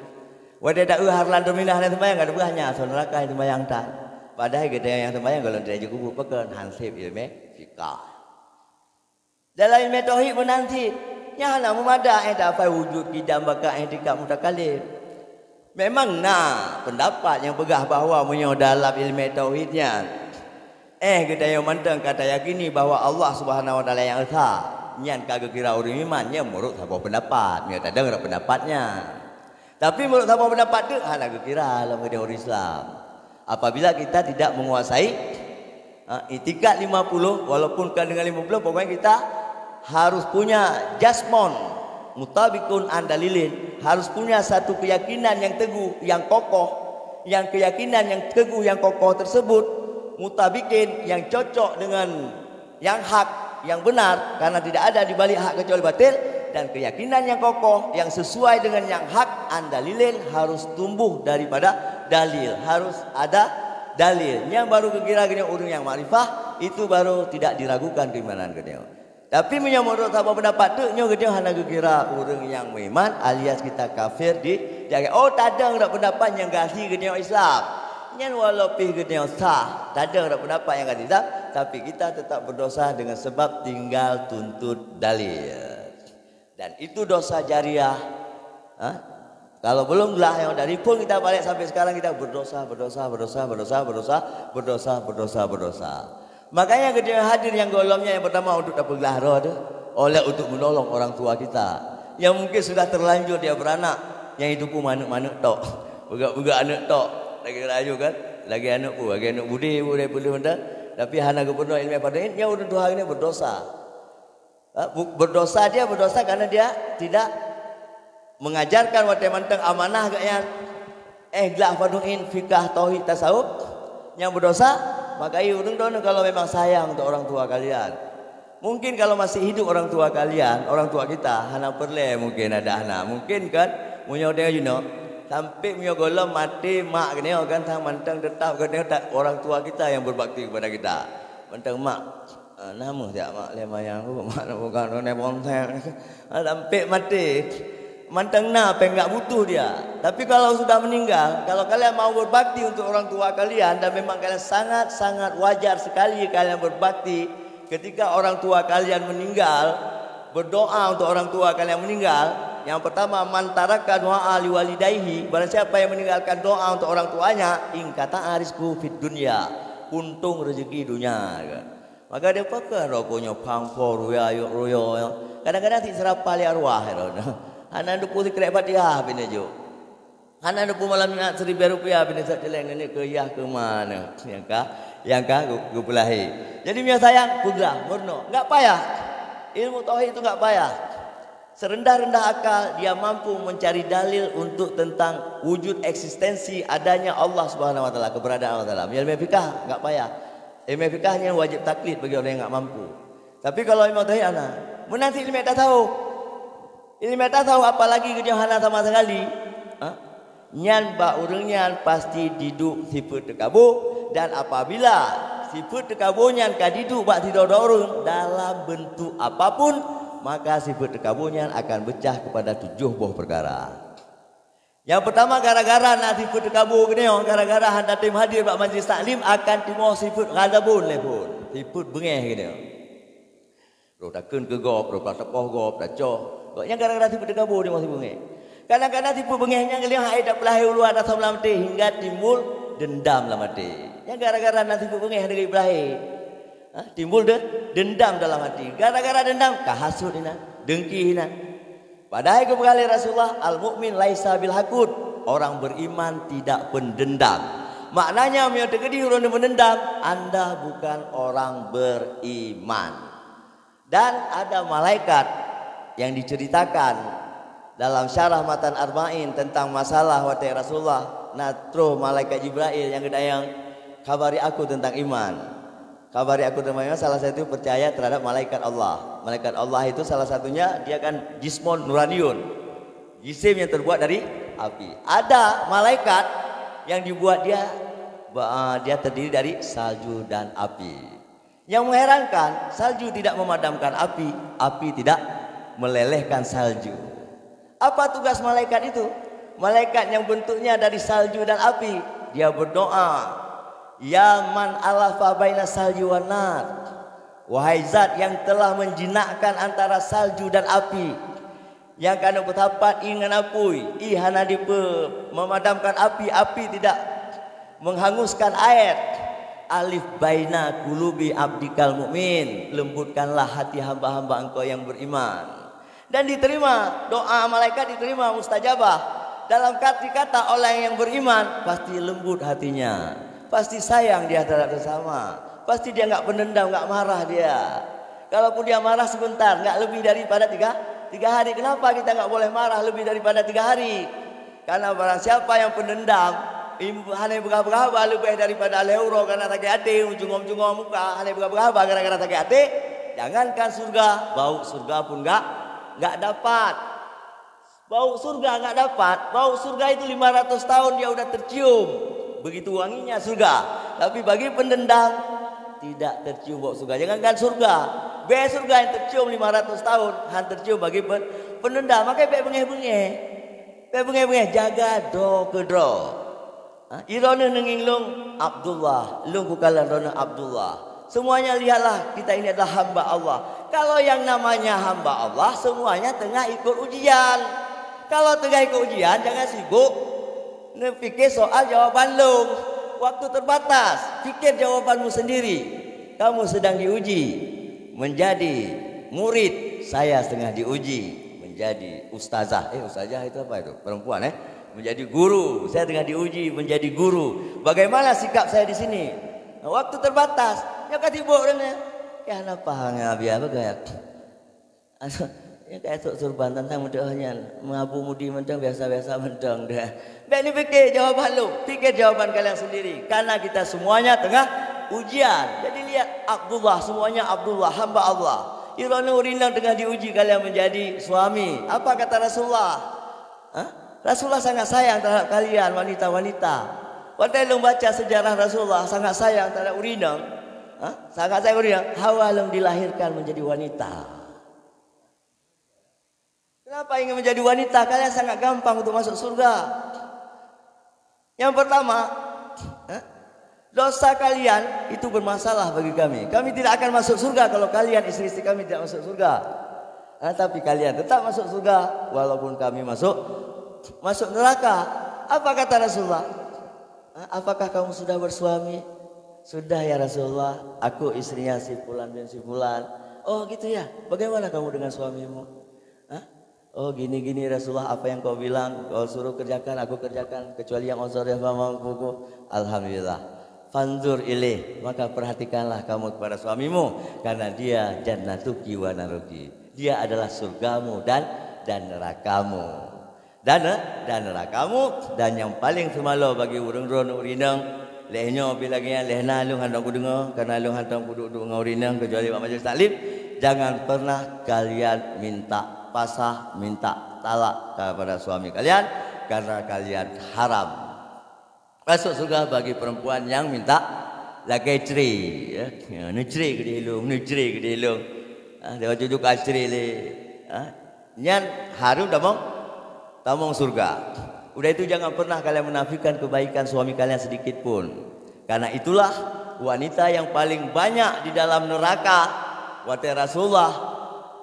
Watée taeu harlan terminah dan sembahyang, kada beurah nya, asal neraka sembahyang tan. Padahai geutanyoe nyang sembahyang golom tidak cukup pakon hansip ilmé fikah. Dalam ilmu tauhid meunan cit, nyang hana meumada eh tapai wujud kidam baka eh tingkat mutakalim. Memang na pendapat nyang peugah bahwa meunyoe dalam ilmu tauhid nyan, eh geutanyoe mantong ka tayakini bahwa Allah Subhanahu Wa Taala nyang esa, nyan ka geukira ureuëng iman, nyan meunurot saboh pendapat. Meunyoe tadong rot pendapat nyan. Tapi meunurot saboh pendapat tu hana geukira lom geutanyoe ureuëng Islam. Apabila kita tidak menguasai Ha, itikad lima puluh, walaupun kan dengan lima puluh, pokoknya kita harus punya jasmon mutabikun an dalilin, harus punya satu keyakinan yang teguh, yang kokoh, yang keyakinan yang teguh, yang kokoh tersebut mutabikin, yang cocok dengan yang hak, yang benar, karena tidak ada di balik hak kecuali batil, dan keyakinan yang kokoh, yang sesuai dengan yang hak, an dalilin, harus tumbuh daripada dalil, harus ada dalil. Nyang baru geukira geutanyoe ureuëng nyang makrifah, itu baru tidak diragukan keimanan geutanyoe. Tapi meunyoe meunurot saboh pendapat tu, nyoe geutanyoe hana geukira ureuëng nyang meuiman, alias kita kafir di, di akhirat. Oh, tadong rot pendapat nyang gasien geutanyoe Islam. Nyan walau pih geutanyoe sah, tadong rot pendapat nyang gasien Islam, tapi kita tetap berdosa dengan sebab tinggal tuntut dalil. Dan itu dosa jariah. Ha? Kalau belum lah yang dari pun kita balik sampai sekarang kita berdosa, berdosa, berdosa, berdosa, berdosa, berdosa, berdosa, berdosa. Makanya geutanyoe hadir nyang golom nyan nyang pertama untuk tapeuglah roh tu, oleh untuk menolong orang tua kita yang mungkin sudah terlanjur dia beranak, yang itu pun manuk-manuk tok, peugah-peugah aneuk tok, lagi rayu kan, lagi aneuk pun, lagi aneuk budi pun dia boleh mentah, tapi hana geupenuh ilmu pada nyan ureuëng tuha ini berdosa. Ha, bu-, berdosa dia, berdosa karena dia tidak mengajarkan watée mantong amanah geuh nyan. Eh, glah panuhin fikah tauhid tasawuf nyang berdosa, maka iya ureuëng droeneuh kalau memang sayang untuk orang tua kalian. Mungkin kalau masih hidup orang tua kalian, orang tua kita, hana peureulée mungkin ada hana. Mungkin kan, meunyoe dia you know, sampai meunyoe golom maté mak geutanyoe kan, sang mantong tetap geutanyoe ta-, orang tua kita yang berbakti kepada kita. Mantong mak, Ah, na meuh jak mak lé mayang tu, mak nak buka nonai ponsel. Ah, sampai maté. Mantong na péng enggak butuh dia. Tapi kalau sudah meninggal, kalau kalian mau berbakti untuk orang tua kalian dan memang kalian sangat-sangat wajar sekali kalian berbakti ketika orang tua kalian meninggal, berdoa untuk orang tua kalian meninggal, yang pertama, "Man taraka du'a liwalidaihi", barang siapa yang meninggalkan doa untuk orang tuanya, "Inqata'a rizquhu fid dunya", puntong rezeki dunia. Maka dia pakai rokok nyoe pang po ruya yuk ruyo nyoe. Kadang-kadang si serapa lé arwah ya. Hana duku sikrek Fatihah bini juk. Hana duku malam Jumat seribu rupiah bini sak celeng ini ke yah ke mana. Yang kah, yang kah gu-, gupulahi. Jadi mia sayang peugah murno. Enggak payah. Ilmu tauhid itu enggak payah. Serendah-rendah akal, dia mampu mencari dalil untuk tentang wujud eksistensi adanya Allah Subhanahu Wa Taala, keberadaan Allah Taala. Ilmu fikah enggak payah. Ilmu fikah nyan wajib taklid bagi orang yang enggak mampu. Tapi kalau ilmu tauhid hana, meunan cit ilmu tasawuf. Ilmu tasawuf apalagi geutanyoe hana sama sekali. Ha? Nyan bak ureuëng nyan pasti diduek sifeuet teukabô, dan apabila sifeuet teukabô nyan ka diduek bak sidroe-droe ureuëng dalam beuntuk apapun, maka sifeuet teukabô nyan akan beukah keupada tujoh boh peukara. Nyang peutama, gara-gara na sifeuet teukabô geutanyoe, gara-gara hana tem hadir bak majlis taklim, akan timoh sifeuet ghadabun lé phon, sifeuet beungéh geutanyoe. Roh takheun keu gob, roh tapoh gob, tacok. Gobnyan gara-gara sifeuet teukabô di masa beungéh. Kadang-kadang sifeuet beungéh nyan lheueh hai tapeulahé u luwa rasa lam até hingga timbul dendam lam até. Nyan gara-gara na sifeuet beungéh deungon peulahé. Ha, timbul de-, dendam dalam hati. Gara-gara dendam, ka hasut inan, dengki inan. Padahai geupeugah lé Rasulullah, "Al-mu'min laisa bil hakut." Orang beriman tidak pendendam. Maknanya, meunyoe teukeudi ureuëng meudendam, anda bukan orang beriman. Dan ada malaikat yang diceritakan dalam syarah Matan Arba'in tentang masalah watée Rasulullah na troh malaikat Jibrail nyang geudayang kabari aku tentang iman. Kabari aku tentang iman salah satu percaya terhadap malaikat Allah. Malaikat Allah itu salah satunya dia kan jismun nuraniun. Jisim yang terbuat dari api. Ada malaikat yang dibuat dia ba- dia terdiri dari salju dan api. Yang mengherankan, salju tidak memadamkan api, api tidak melelehkan salju. Apa tugas malaikat itu? Malaikat yang bentuknya dari salju dan api, dia berdoa, "Ya man alafa baina salju wan nar." Wahai zat yang telah menjinakkan antara salju dan api, nyang ka neupeusapat ié ngon apui, ié hana dipeu-, memadamkan api, api tidak menghanguskan air. Alif baina kulubi abdikal mukmin, lembutkanlah hati hamba-hamba Engkau yang beriman. Dan diterima, doa malaikat diterima mustajabah. Dalam arti kata orang yang beriman pasti lembut hatinya, pasti sayang dia terhadap sesama, pasti dia nggak pendendam, nggak marah dia. Kalaupun dia marah sebentar, nggak lebih daripada tiga, tiga hari. Kenapa kita nggak boleh marah lebih daripada tiga hari? Karena barang siapa yang pendendam, im-, hana peugah-peugah haba leubeh daripada lhée uroe karena sakét até, meujungom-jungom muka, hana peugah-peugah haba gara-gara sakét até, jangankan surga, bau surga pun nggak, nggak dapat. Bau surga nggak dapat, bau surga itu lima ratus tahun dia udah tercium. Begitu wanginya surga. Tapi bagi pendendam, tidak tercium bau surga. Jangankan surga, bèe surga yang tercium lima ratus tahun, han tercium bagi pen-, pendendam. Makanya bèk beungéh-beungéh. Bèk beungéh-beungéh, jaga droe keu droe. Ha? Droeneuh neungieng lôn Abdullah, lôn kukalon droeneuh Abdullah. Semuanya lihatlah, kita ini adalah hamba Allah. Kalau yang namanya hamba Allah, semuanya tengah ikut ujian. Kalau tengah ikut ujian, jangan sibuk neupike soal jawaban lôn. Waktu terbatas, pikir jawabanmu sendiri. Kamu sedang diuji menjadi murid, saya setengah diuji menjadi ustazah. Eh, ustazah itu apa itu? Perempuan, eh? Menjadi guru. Saya tengah diuji menjadi guru. Bagaimana sikap saya di sini? Waktu terbatas. Nyoe ka sibuk dah ni. Ya, kenapa hanya biar begitu? Ya, kayak sok surban tantang mudah nyan. Mengabu mudi mentang biasa-biasa mentang dah. Bèk neupike jawaban lôn. Pikir jawaban kalian sendiri. Karena kita semuanya tengah ujian. Jadi lihat Abdullah, semuanya Abdullah, hamba Allah. Droeneuh ureueng inong tengah diuji kalian menjadi suami. Apa kata Rasulullah? Ha? Rasulullah sangat sayang terhadap kalian wanita-wanita. Watèe lôn baca sejarah Rasulullah sangat sayang terhadap ureueng inong. Ha? Sangat sayang ureueng inong. Hawa lôn dilahirkan menjadi wanita. Kenapa ingin menjadi wanita? Kalian sangat gampang untuk masuk surga. Yang pertama, eh, dosa kalian itu bermasalah bagi kami. Kami tidak akan masuk surga kalau kalian, istri-istri kami, tidak masuk surga. Eh, tapi kalian tetap masuk surga walaupun kami masuk, masuk neraka. Apa kata Rasulullah? Eh, apakah kamu sudah bersuami? Sudah, ya Rasulullah, aku istrinya si fulan bin si fulan. Oh, gitu ya. Bagaimana kamu dengan suamimu? Hah? Oh, gini-gini Rasulullah, apa yang kau bilang, kau suruh kerjakan, aku kerjakan, kecuali yang uzur ya mampuku. Alhamdulillah. Fanzur ilaih, maka perhatikanlah kamu kepada suamimu, karena dia jannatuki wa naruki. Dia adalah surgamu dan, dan nerakamu. Dan, dan nerakamu, dan yang paling seumalo bagi ureueng droeneuh ureueng inong, lheueh nyoe pih lagèe nyan, lheueh na lôn hantom kudeungö, karena lôn hantom kuduek-duek ngon ureueng inong kecuali bak majlis taklim, jangan pernah kalian minta pasah, minta talak kepada suami kalian, karena kalian haram. Masuk surga bagi perempuan yang minta lagèe cre, ya. Ya, neucre keudéh lôn, neucre keudéh lôn. Ah, dia baju juga cre lé. Ah, nyan hareuem tamong, tamong surga. Udah itu jangan pernah kalian menafikan kebaikan suami kalian sedikit pun. Karena itulah wanita yang paling banyak di dalam neraka. Watèe Rasulullah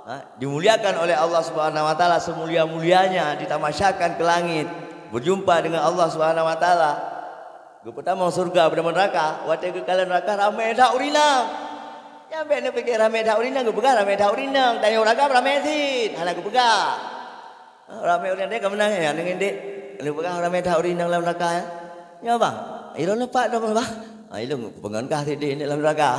Ha, dimuliakan oleh Allah Subhanahu wa Taala semulia-mulianya, ditamasyakan ke langit, berjumpa dengan Allah Subhanahu wa Taala. Geupeutamong syurga, beudamong neuraka, watée geukalon neuraka ramé that ureueng inong. Nyang bék neupike ramé that ureueng inong, geupeugah ramé that ureueng inong, tanyoe ureueng agam ramé cit, hana geupeugah. Ha, ramé ureueng inong ka meunan nyan, ngon dek. Geupeugah ramé that ureueng inong lam neuraka, ya. Nyoe bang, ilôn leupah dong bang. Ha, ilôn peungon kah sidek lam neuraka.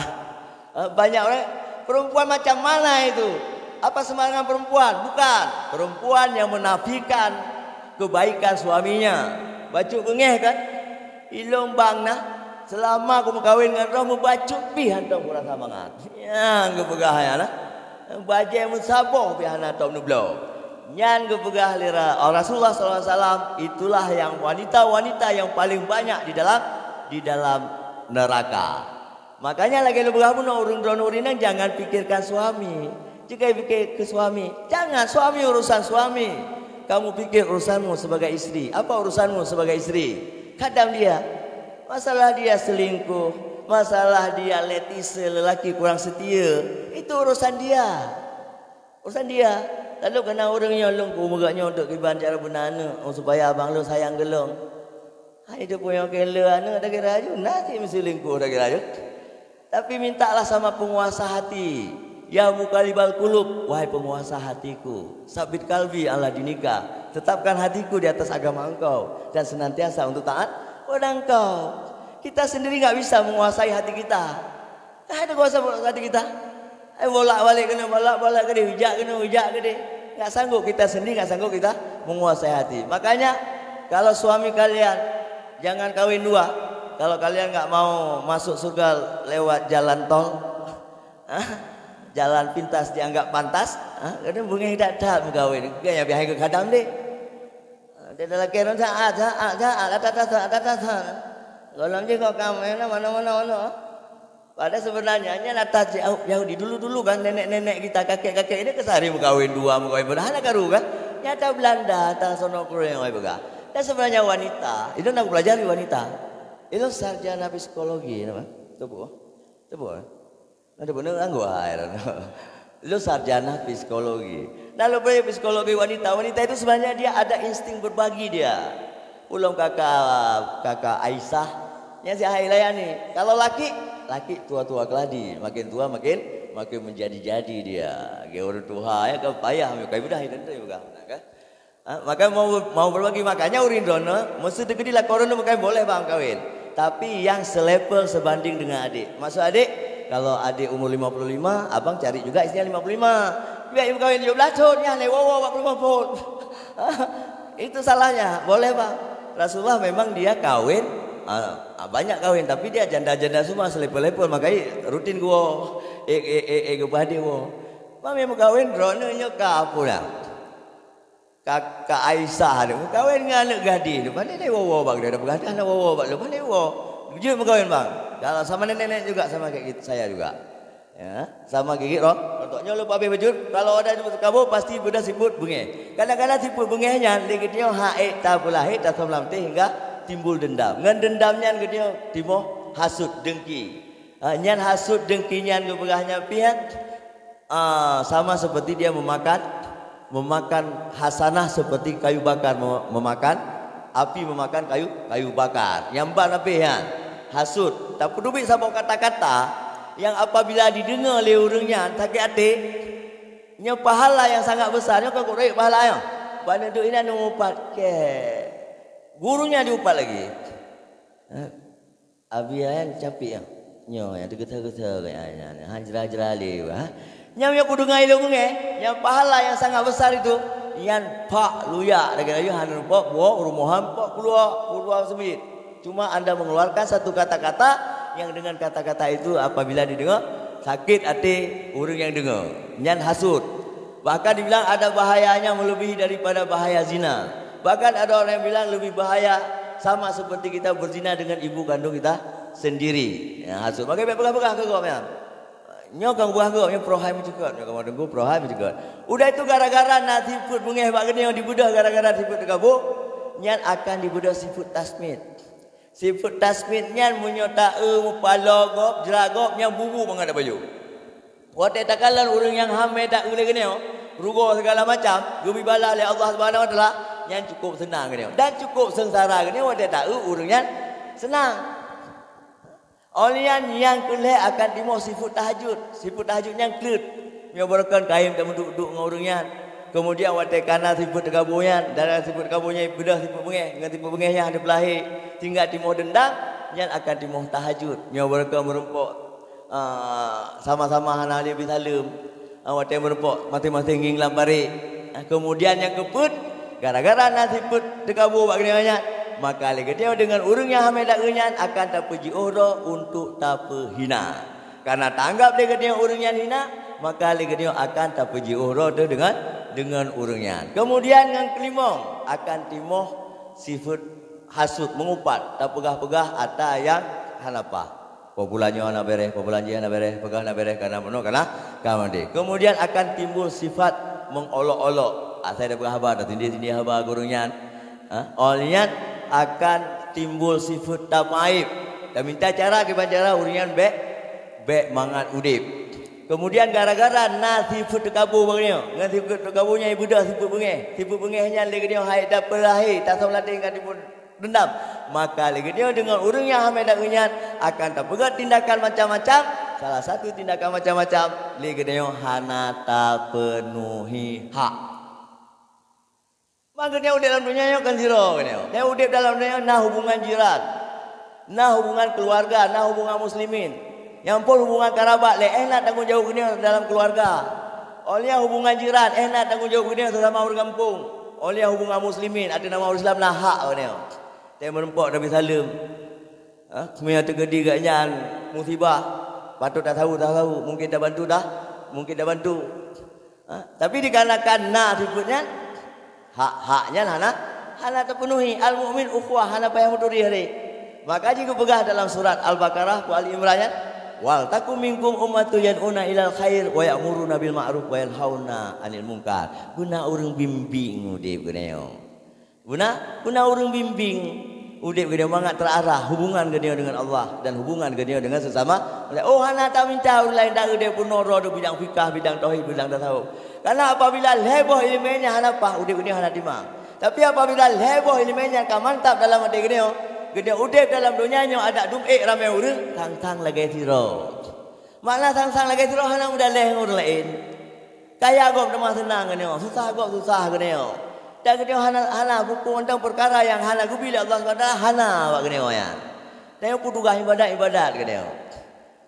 Eh, banyak orang, perempuan macam mana itu? Apa sembarangan perempuan? Bukan. Perempuan yang menafikan kebaikan suaminya. Bacut beungéh kan? Ilôn bang nah, selama kumeukawen ngon droe meubacut pih hantom kurasa mangat. Nyang geupeugah nyan lah. Bajée meusaboh pih hana tom neubloe. Nyan geupeugah lé Ra-, Rasulullah sallallahu alaihi wasallam, itulah yang wanita-wanita yang paling banyak di dalam, di dalam neraka. Makanya lagée lôn peugah bunoe, ureueng droeneuh ureueng inong jangan pikirkan suami. Jika pikir ke suami, jangan, suami urusan suami. Kamu pikir urusanmu sebagai istri. Apa urusanmu sebagai istri? Khadam dia. Masalah dia selingkuh, masalah dia letise lelaki kurang setia, itu urusan dia. Urusan dia. Lalu keunan ureueng nyoe lôn kumeugah nyoe untuk kiban cara beuna aneuk, oh, supaya abang lôn sayang keu lôn. Hai, itu pun nyang keu lé aneuk daging rayeuk, na cit meuselingkuh daging rayeuk. Tapi mintalah sama penguasa hati. Ya muqallibal qulub, wahai penguasa hatiku, sabit kalbi ala dinika, tetapkan hatiku di atas agama engkau dan senantiasa untuk taat kepada engkau. Kita sendiri nggak bisa menguasai hati kita. Hai, ada kuasa hati kita. Eh, bolak-balik kena, bolak-balik kena, wijak kena, wijak kena. Nggak sanggup kita sendiri, nggak sanggup kita menguasai hati. Makanya, kalau suami kalian, jangan kawin dua. Kalau kalian nggak mau masuk surga lewat jalan tol, ah, jalan pintas dianggap pantas, ah, kena beungéh that-that meukawin. Bukan yang biasa ke kadang deh. Dia dah lagi saat, saat, saat, saat, saat, saat. Golom je kau kamu, mana, mana, mana, mana. Padahal sebenarnya, nyan atas Yahudi dulu-dulu kan, nenek-nenek kita, kakek-kakek ini kesari meukawin dua, meukawin pun hana karu kan. Nyata Belanda, atas sono krueng, oi peugah. Dan sebenarnya wanita, itu nak pelajari wanita. Itu sarjana psikologi, nama? Tubuh. Tubuh. Ada benar anggur hai. Lu sarjana psikologi. Lalu boleh psikologi wanita. Wanita itu sebenarnya dia ada insting berbagi dia. Ulom kakak, kakak Aisyah, nyang si hai layani. Kalau laki, laki tua-tua keladi, makin tua makin, makin menjadi-jadi dia. Dia orang tua ya kan payah, kau ibadah itu kan. Ha, maka mau, mau berbagi, makanya ureueng droeneuh meusti teukeudi lakoe droeneuh bukan boleh bang kawin. Tapi yang selevel sebanding dengan adik. Maksud adik, kalau adik umur lima puluh lima, abang cari juga istrinya lima puluh lima. Biar ibu kawin tujuh belas tahun, ya, lewat empat puluh lima tahun. Itu salahnya. Boleh bang. Rasulullah memang dia kawin, ah, banyak kawin, tapi dia janda-janda semua selevel-level, makanya rutin gua, eh, eh, eh, eh, gua hadir gua. Mami mau kawin, droeneuh nyoka apa dah? Ka, ka Aisyah tu meukawen ngon aneuk gadih tu, pané lé woe-woe bak dia, dah peugah dah woe-woe bak lôn, pané woe. Jeuet meukawen bang. Kalau sama nenek-nenek juga, sama kayak gitu, saya juga. Ya, sama gigi roh. Untuk nyoe lôn habéh bacut, kalau ada nyang kabur, pasti beudah siput beungéh. Kadang-kadang siput beungéh nyan, lé geutanyoe hak ék tapeulah, hak tasöm lam até hingga timbul dendam. Ngon dendam nyan geutanyoe timoh hasut, dengki. Ha, nyan hasut dengki nyan geupeugah nyan pih, ah, sama seperti dia memakan, memakan hasanah seperti kayu bakar me-, memakan api memakan kayu, kayu bakar. Nyang ban habéh nyan, hasut. Tapeuteubiet saboh kata-kata nyang apabila dideungoe lé ureueng nyan sakét até, nyoe pahala nyang sangat besar, nyoe ka gurée pahala nyoe. Ban duek inan meuupat kée. Guru nyan diupat lagi. Ha? Abi ayah capek ya. Nyoe yang tergesa-gesa ke ya, ya, ya. Han jera-jera lé, ha. Nyang yang kudengar ilmu nge, yang pahala yang sangat besar itu, yang pak luyak lagi lagi hana nampak buah rumohan pak keluar, keluar sebit. Cuma anda mengeluarkan satu kata-kata yang dengan kata-kata itu apabila didengar sakit hati orang yang dengar. Nyan hasut. Bahkan dibilang ada bahayanya melebihi daripada bahaya zina. Bahkan ada orang yang bilang lebih bahaya sama seperti kita berzina dengan ibu kandung kita sendiri. Ya, hasut. Maka baik peugah-peugah ke gop ya. Nyoe kan buah gop, nyoe perohai mencekot, nyoe kamu tunggu perohai mencekot. Udah itu gara-gara na siput bengeh bak geunie dibeudôh gara-gara siput teugabuk, nyan akan dibeudôh siput tasmit. Siput tasmit nyan meunyoe taeu mupalo gop, jera gop nyan bubu mangat bayu. Watée takalon ureuëng nyang hamé taeu lé geuneue, rugoe sigala macam, geubri bala lé Allah Subhanahu wa Taala, nyan cukup seunang geuneue. Dan cukup seungsara geuneue watée taeu ureuëng nyan seunang. Óh lheueh nyan nyang keu lhée akan timoh sifeuet tahajud. Sifeuet tahajud nyan kleuet. Meunyoe barokon kayém tameuduek-duek ngon ureuëng nyan. Keumudian watée kana sifeuet teugabo nyan, dan sifeuet teugabo nyan beudôh sifeuet beungéh, ngon sifeuet beungéh nyan hana peulahé, tinggai timoh deundam, nyan akan timoh tahajud. Meunyoe barokon meurumpok, ah, sama-sama hana lé bi saleuem. Ah, watée meurumpok maséng-maséng ngieng lam parék. Ah, keumudian nyang keupeuet, gara-gara na sifeuet teugabo bak geuneue nyan, maka lé geuneue deungon ureuëng nyang hamé taeu nyan akan tapeujiôh droe untuk tapeuhina. Karena taanggab lé geuneue ureuëng nyan hina, maka lé geuneue akan tapeujiôh droe teuh deungon, deungon ureuëng nyan. Keumudian nyang keulimong, akan timoh sifeuet hasut, meungupat, tapeugah-peugah ata nyang hana paih. Peue bulan nyoe hana béréh, peue bulan jih hana béréh, peugah hana béréh, kana meunoe, kana ka mandé. Keumudian akan timbul sifat meuolok-olok. Asai tapeugah haba, tasindir-sindir haba keu ureuëng nyan. Ha? Óh lheueh nyan akan timbul sifeuet tameuaéb. Taminta cara kiban cara ureuëng nyan bék, bék mangat udeb. Keumudian gara-gara na sifeuet teugabo bak geuneue, ngon sifeuet teugabo nyan beudôh sifeuet beungéh. Sifeuet beungéh nyan lé geuneue hai tapeulahé, tasam ladé ngon timbul deundam. Maka lé geuneue deungon ureuëng nyang hamé taeu nyan akan tapeugét tindakan macam-macam. Salah satu tindakan macam-macam, lé geuneue hana tapeunuhi hak. Maka geuneue udeb lam donya nyoe kon sidroe geuneue. Geuneue udeb dalam donya na hubungan jiran. Na hubungan keuluwarga, na hubungan muslimin. Nyang phon hubungan karabat lé, eh, na tanggong jaweueb geuneue dalam keuluwarga. Óh lheueh nyan hubungan jiran, eh, na tanggong jaweueb geuneue sesama ureuëng gampông. Óh lheueh nyan hubungan muslimin, ateueh nama ureuëng Islam na hak geuneue. Teuh meurumpok Nabi Saleuem. Ha, meunyoe teukeudi geuh nyan musibah, patôt tasaweue, tasaweue, mungkin tabantu dah, mungkin tabantu. Ha, tapi dikarenakan na sifeuet nyan, hak-hak nyan hana, hana teupenuhi. Al-mukmin ukhuwah, hana payah meuturéh lé. Maka jih geupeugah dalam surat Al-Baqarah, ku Ali Imran nyan, "Wal takum minkum ummatun yad'una ilal khair wa ya'muruna bil ma'ruf wa yanhauna 'anil munkar." Beuna ureuëng bimbéng udeb geuneue. Beuna, beuna ureuëng bimbéng udeb geuneue mangat teuarah hubungan geuneue deungon Allah dan hubungan geuneue deungon sesama. Oh, hana taminta ureuëng laén taeu deh peunoh droe di bidang fikah, bidang tauhid, bidang tasawuf. Karena apabila lhée boh iéleumé nyan hana paih, udeb geuneue hana timang. Tapi apabila lhée boh iéleumé nyan ka mantap dalam até geuneue, geuneue udeb dalam donya nyoe adak dum ék ramé ureuëng, sang-sang lagée sidroe. Makna sang-sang lagée sidroe hana meudaléh ngon ureuëng laén. Kaya gob teuma seunang geuneue, susah gob susah geuneue. Dan geuneue hana, hana bukon teuntang peukara nyang hana geubi lé Allah Subhanahu wa Taala, hana bak geuneue nyan. Tanyoe peutugaih ibadat-ibadat geuneue.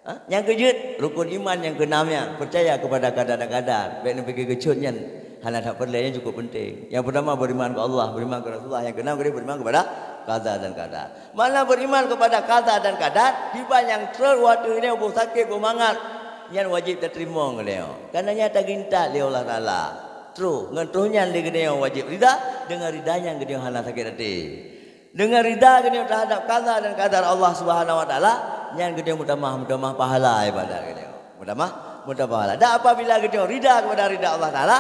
Ha? Nyang keujeuet, rukun iman nyang keunam nyan, peucaya keupada qada dan qadar. Bék neupike geuchot nyan hana that peureulée, nyan cukup peunteng. Nyang peutama beriman keu Allah, beriman keu Rasulullah, nyang keunam geuneue beriman keupada qada dan qadar. Makna beriman keupada qada dan qadar, kiban nyang trok watée geuneue boh sakét, boh mangat, nyan wajéb tateurimong geuneue. Karena nyan tagintak lé Allah Taala. Troh, ngon troh nyan lé geuneue wajéb rida, deungon rida nyan geuneue hana sakét até. Deungon rida geuneue teuhadap qada dan qadar Allah Subhanahu wa Taala, nyan geuneue meutamah-meutamah pahala ibadat geuneue. Meutamah, meutamah pahala. Dan apabila geuneue rida keupada rida Allah Taala,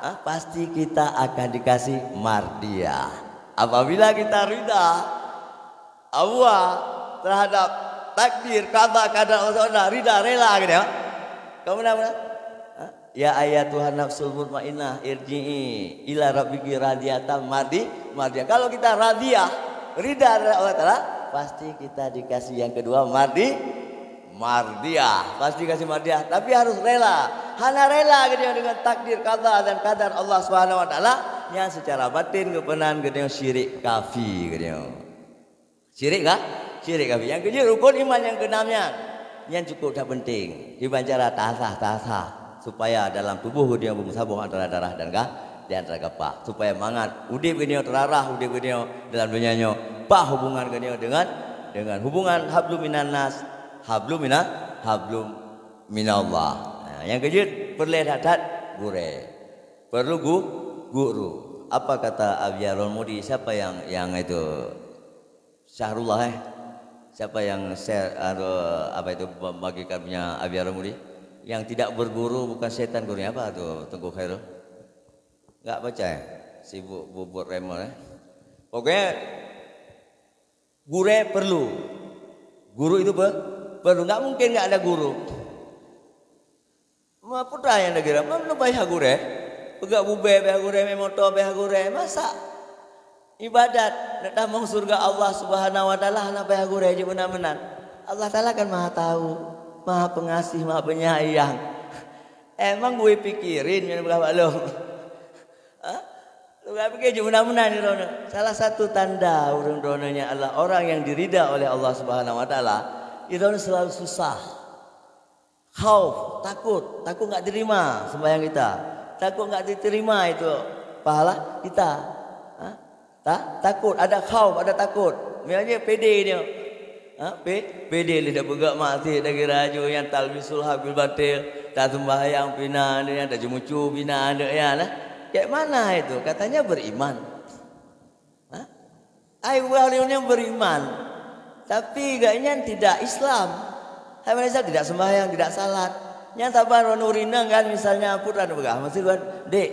ha, pasti kita akan dikasih mardiah. Apabila kita rida, Allah terhadap takdir, qada, qadar Allah Subhanahu wa Taala, rida, rela geuneue. Kamu nak mana? Ha? "Ya ayyatuhan nafsul mutmainnah, irji'i ila rabbiki radiyatan mardi-, mardiyah." Kalau kita radiyah, rida dari Allah Taala, pasti kita dikasih yang kedua mardi-, mardiyah. Pasti kasih mardiyah, tapi harus rela. Hana rela geuneue deungon takdir, qada dan qadar Allah Subhanahu wa Taala, nyan secara batin geupeunan geuneue syirik kafi geuneue. Syirik ka? Syirik kafi. Nyang keujeuet rukun iman nyang keunam nyan. Nyan cukup that peunteng. Kiban cara taasah-taasah supaya dalam tuboh geutanyoe beumeusaboh antara darah dan ga-, di antara gapah. Supaya mangat udeb geutanyoe teurarah, udeb geutanyoe dalam donya nyoe. Paih hubungan geutanyoe deungon, deungon hubungan hablum minan nas, hablum mina-, hablum minallah. Nah, nyang keujeuet peureulée that-that gurée. Perlu gu-, guru. Apa kata Abiya Romudi? Siapa yang, yang itu? Syahrullah, eh? Siapa yang share, atau apa itu, membagikan punya Abiya Romudi? Yang tidak berguru bukan setan gurunya, apa tu, Teungku Khairul? Enggak baca, eh? Sibuk bubut remer, eh? Pokoknya, gurée perlu. Guru itu pe-, perlu. Enggak mungkin enggak ada guru. Ma putra nyang neugirong, ma neubayah gurée. Peugah bubée bayah gurée, mé moto bayah gurée. Masa ibadat neutamong syeuruga Allah Subhanahu wa Taala hana bayah gurée jeuet meunan-meunan. Allah Taala kan Maha Tahu, Maha Pengasih, Maha Penyayang. Emang gue pikirin nyang peugah bak lôn. Ha? Lu gak pikir jeuet meunan-meunan droeneuh. Salah satu tanda ureuëng droeneuh nyan adalah orang yang dirida oleh Allah Subhanahu wa Taala, droeneuh selalu susah. Khauf, takut, takut enggak diterima sembahyang kita. Takut enggak diterima itu pahala kita. Ha? Ta-, takut, ada khauf, ada takut. Misalnya pede dia. Ha? Pe-, pede dia dah peugah maksiat dah kira aju yang talbisul haq bil batil. Tak sembahyang pina dia, tak jemucu pina dia ya lah. Kayak mana itu? Katanya beriman. Ha? Ai buah leunyang beriman, tapi gobnyan tidak Islam. Hai manusia tidak sembahyang, tidak salat. Nyang saban ureuëng inong kan, misalnya putra neupeugah, maksud kan, "Dek,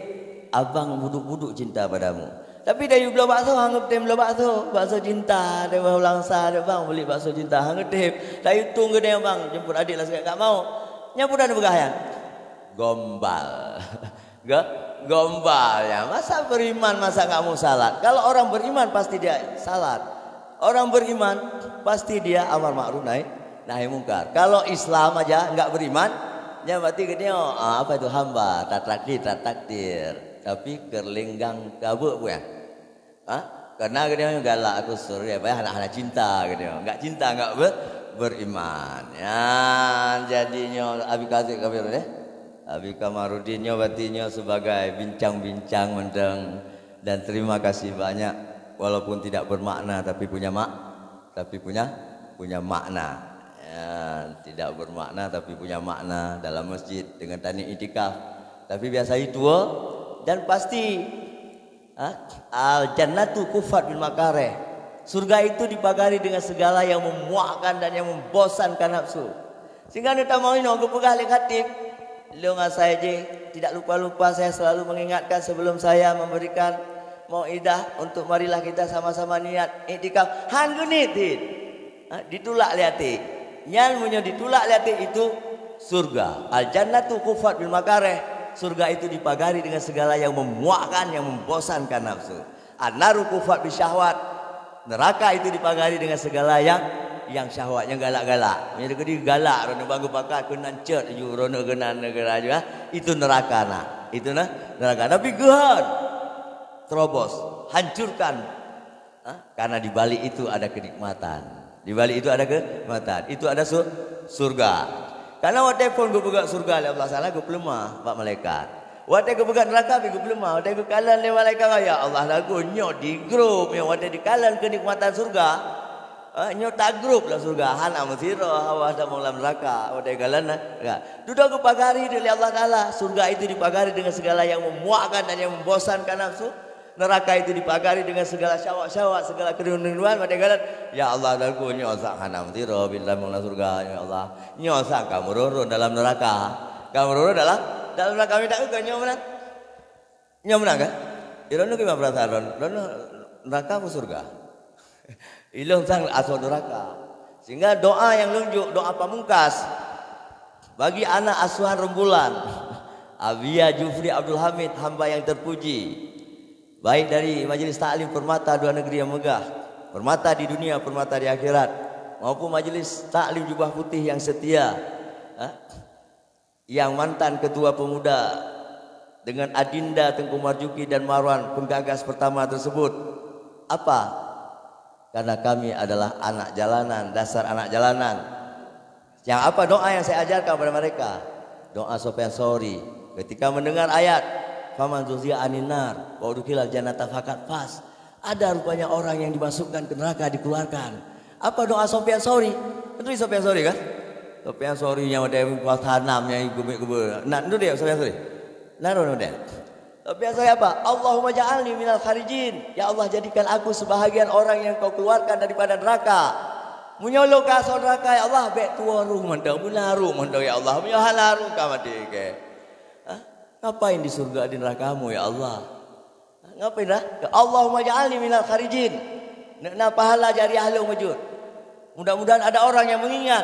abang buduk-buduk cinta padamu." Tapi dari bloe bakso, hang tem bloe bakso, bakso cinta, dari ulang sa, dari bang beli bakso cinta, hang tem. Tapi tung gede bang, jemput adik lah sekat, tak mau. Nyang putra neupeugah ya, gombal. Ga-, gombal ya. Masa beriman, masa nggak mau salat? Kalau orang beriman, pasti dia salat. Orang beriman, pasti dia amar ma'ruf nahi, nahi mungkar. Kalau Islam aja nggak beriman, ya berarti gini, oh, ah, apa itu hamba, tak takdir, tak takdir. Tapi kerlinggang kabut bukan? Ha? Karena gini galak aku suruh dia, payah hana, hana cinta gini. Nggak cinta, nggak ber-, beriman. Ya, jadinya Abi Kazik kafir deh. Abi Kamarudin nyoe berarti nyoe sebagai bincang-bincang mantong, dan terima kasih banyak, walaupun tidak bermakna tapi punya mak-, tapi punya, punya makna. Ya, tidak bermakna tapi punya makna dalam masjid dengan tani itikaf. Tapi biasa itu, oh, dan pasti Ha? Al-jannatu kuffat bil makareh. Surga itu dipagari dengan segala yang memuakkan dan yang membosankan nafsu. Sehingga neutamong inoe geupeugah lé khatib, lôn asai jih, tidak lupa-lupa saya selalu mengingatkan sebelum saya memberikan mau'idah untuk marilah kita sama-sama niat iktikaf. Han geuniet cit. Ha, ditulak lé até. Nyan meunyoe ditulak lé até itu surga. Al-jannatu kuffat bil makareh. Surga itu dipagari dengan segala yang memuakkan, yang membosankan nafsu. An-naru kuffat bisyahwat. Neraka itu dipagari dengan segala yang, yang syahwat, yang galak-galak. Meunyoe keudi galak, droeneuh bang geupakat keunan cot ju, droeneuh keunan neugara ju, ha. Itu neraka nah. Itu nah, neraka. Tapi geuhon. Terobos, hancurkan. Ha? Karena di balik itu ada kenikmatan. Di balik itu ada kenikmatan. Itu ada su-, surga. Karena watée phon geupeugah surga lé Allah Taala geupeuleumah bak malaikat. Watée geupeugah neraka pih geupeuleumah. Watée geukalon lé malaikat, "Ya Allah, lagu nyoe di grup nyoe watée dikalon kenikmatan surga." Ha, nyoe tak grup lah surga. Hana meusidroe hawa dan lam neraka. Watée kalon neraka. Dudoe geupagari lé Allah Taala. Surga itu dipagari dengan segala yang memuakkan dan yang membosankan nafsu. Neraka itu dipagari dengan segala syahwat-syahwat, segala kerinduan-kerinduan, watée kalon, "Ya Allah, lagu nyoe sang hana meusidroe bin dalam surga, ya Allah. Nyoe sang ka meururun dalam neraka. Ka meururun dalam, dalam neraka." Minta ke nyoe meunan? Nyoe meunan kan? Droeneuh gimana perasaan droeneuh? Droeneuh neraka atau surga? Ilôn sang asoe neraka. Sehingga doa nyang lôn jok, doa pamungkas bagi anak asuhan Rembulan, Abiya Jufri Abdul Hamid, hamba yang terpuji, baik dari Majelis Taklim Permata Dua Negeri yang Megah, permata di dunia, permata di akhirat, maupun Majelis Taklim Jubah Putih yang setia, ha? Yang mantan ketua pemuda dengan Adinda Tengku Marjuki dan Marwan penggagas pertama tersebut. Apa? Karena kami adalah anak jalanan, dasar anak jalanan. Yang apa doa yang saya ajarkan kepada mereka? Doa Sufyan Sauri. Ketika mendengar ayat, "Faman zuhziha anin nar wa udkhilal jannata faqad faz." Ada rupanya orang yang dimasukkan ke neraka dikeluarkan. Apa doa Sufyan Sauri? Kan tulis Sufyan Sauri kan? Sufyan Sauri nyang ada kuasa enam nyang gubek-gubek. Nak tu dia Sufyan Sauri. Nah, tu dia. Sufyan Sauri apa? "Allahumma ja'alni minal kharijin." Ya Allah, jadikan aku sebahagian orang yang Kau keluarkan daripada neraka. Meunyoe lôn ka asoe neraka, ya Allah, bèk tuwoe rhueng mantong, beuna rhueng mantong, ya Allah. Meunyoe hana rhueng ka maté ke. Hah? Ngapain di surga, di neraka-Mu, ya Allah? Ngapain dah? "Allahumma ja'alni minal kharijin." Nak na pahala jariah lôn meujeuet. Mudah-mudahan ada orang yang mengingat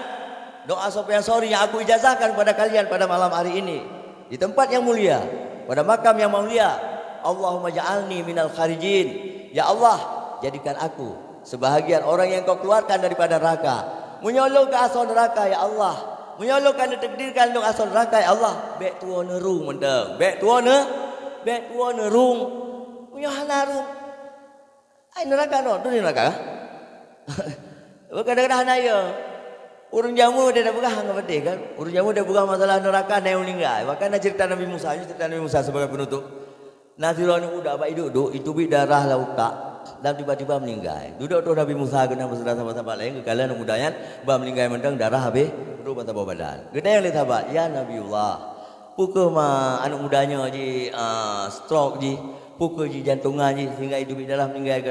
doa Sufyan Sauri yang aku ijazahkan kepada kalian pada malam hari ini. Di tempat yang mulia, pada makam yang mulia, Allahumma ja'alni minal kharijin. Ya Allah, jadikan aku sebahagian orang yang Kau keluarkan daripada neraka. Meunyoe lôn ka asoe neraka, ya Allah. Meunyoe lôn ka neutakdirkan lôn asoe neraka, ya Allah, bèk tuwoe neurung mantong. Bèk tuwoe ne-, bèk tuwoe neurung. Meunyoe hana rung, ai neuraka nyoe, tu di neuraka. Kadang-kadang hana ya. Ureueng jameun dia dah peugah ngon peuteh kan. Ureueng jameun dia peugah masalah neuraka na nyang meuninggai. Bahkan na cerita Nabi Musa, ini cerita Nabi Musa sebagai penutup. Na sidroe aneuk muda bak iduek-duek, iteubiet darah lam utak, dan tiba-tiba meuninggai. Dudoe troh Nabi Musa keunan beserta sahabat-sahabat laén, geukalon aneuk muda nyan ba meuninggai mantong, darah habéh rhot ban saboh badan. Geutanyong lé sahabat, "Ya Nabiullah, peu kheueh ma aneuk muda nyoe ji, ah, stroke ji? Peu kheueh ji jantungan ji sehingga iteubiet darah meuninggai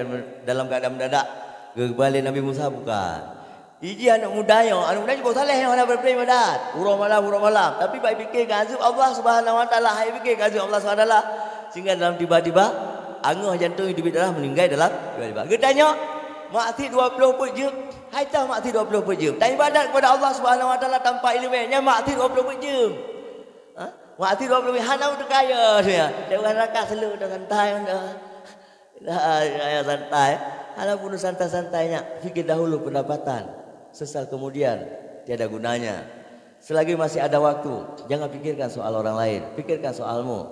dalam keadaan mendadak?" Geubalek Nabi Musa, "Bukan." Iji aneuk muda nyoe, aneuk muda nyoe boh saleh nyoe hana beureupdeh ibadat. Uroe malam, uroe malam. Tapi bak ipike keu azeub Allah Subhanahu Wa Taala, hai ipike keu azeub Allah Subhanahu Wa Taala. Sehingga dalam tiba-tiba, angoh jantung, iteubiet darah, meuninggai dalam tiba-tiba. Geutanyoe, maksiet dua ploh peuet jeuem. Hai tah maksiet dua ploh peuet jeuem. Dan ibadat kepada Allah Subhanahu Wa Taala tanpa ileumèe, nyan maksiet dua ploh peuet jeuem. Ha? Maksiet dua ploh peuet jeuem, hana teuka ya, ya. Dewan raka seuleuh dah santai dah. Nah, ya, santai. Hana bunoe santai-santai nyak. Pikir dahulu pendapatan. Sesal kemudian, tiada gunanya. Selagi masih ada waktu, jangan pikirkan soal orang lain. Pikirkan soalmu.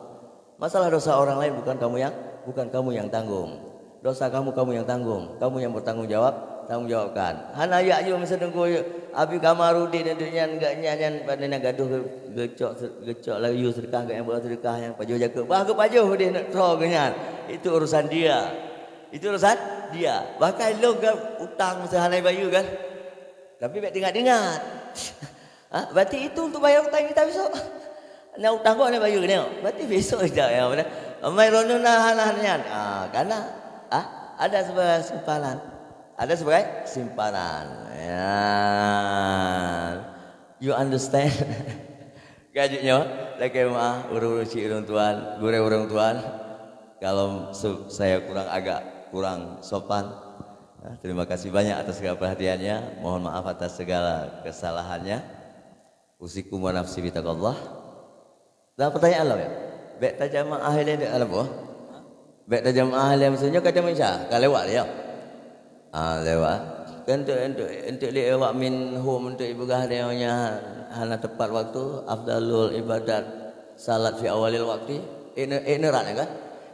Masalah dosa orang lain bukan kamu yang, bukan kamu yang tanggung. Dosa kamu, kamu yang tanggung. Kamu yang bertanggung jawab, tanggung jawabkan. Hana yak yum seudeueng ku Abi Kamarudin, nyan, nyan, nyan, nyan, pada nyan gadoh ge-, geucok, geucok laju sedekah, geuh nyang beulah sedekah nyang pajoh jakeuet. Bah geupajoh deh neuk troh geuh nyan. Itu urusan dia. Itu urusan dia. Bahkan lôn kan utang meusti hana bayeue kan. Tapi bèk teuingat-ingat. Ha? Berarti itu untuk bayar utang kita besok. Na utang kok hana bayeue nyoe. Berarti besok kita ya. Amai ronona hana nyan. Ah, karena, ah, ada sebagai simpanan. Ada sebagai simpanan. Ya. You understand? Gaji nyoe, lakèe meuah, ureueng-ureueng chik ureueng tuan, gurèe ureueng tuan. Kalau se-, saya kurang, agak kurang sopan, ya, terima kasih banyak atas segala perhatiannya. Mohon maaf atas segala kesalahannya. Usikum wa nafsi bitaqwallah. Dah pertanyaan lah ya. Bèk tajamaah ilèe dek alam boh. Bèk tajamaah ilèe maksudnya ka jam Isya, ka lewat ya. Ah, lewat. Kan untuk, untuk, untuk lé awak min home untuk ibadah dia punya hana tepat waktu, afdalul ibadat salat fi awalil waktu. Ini, ini ran kan?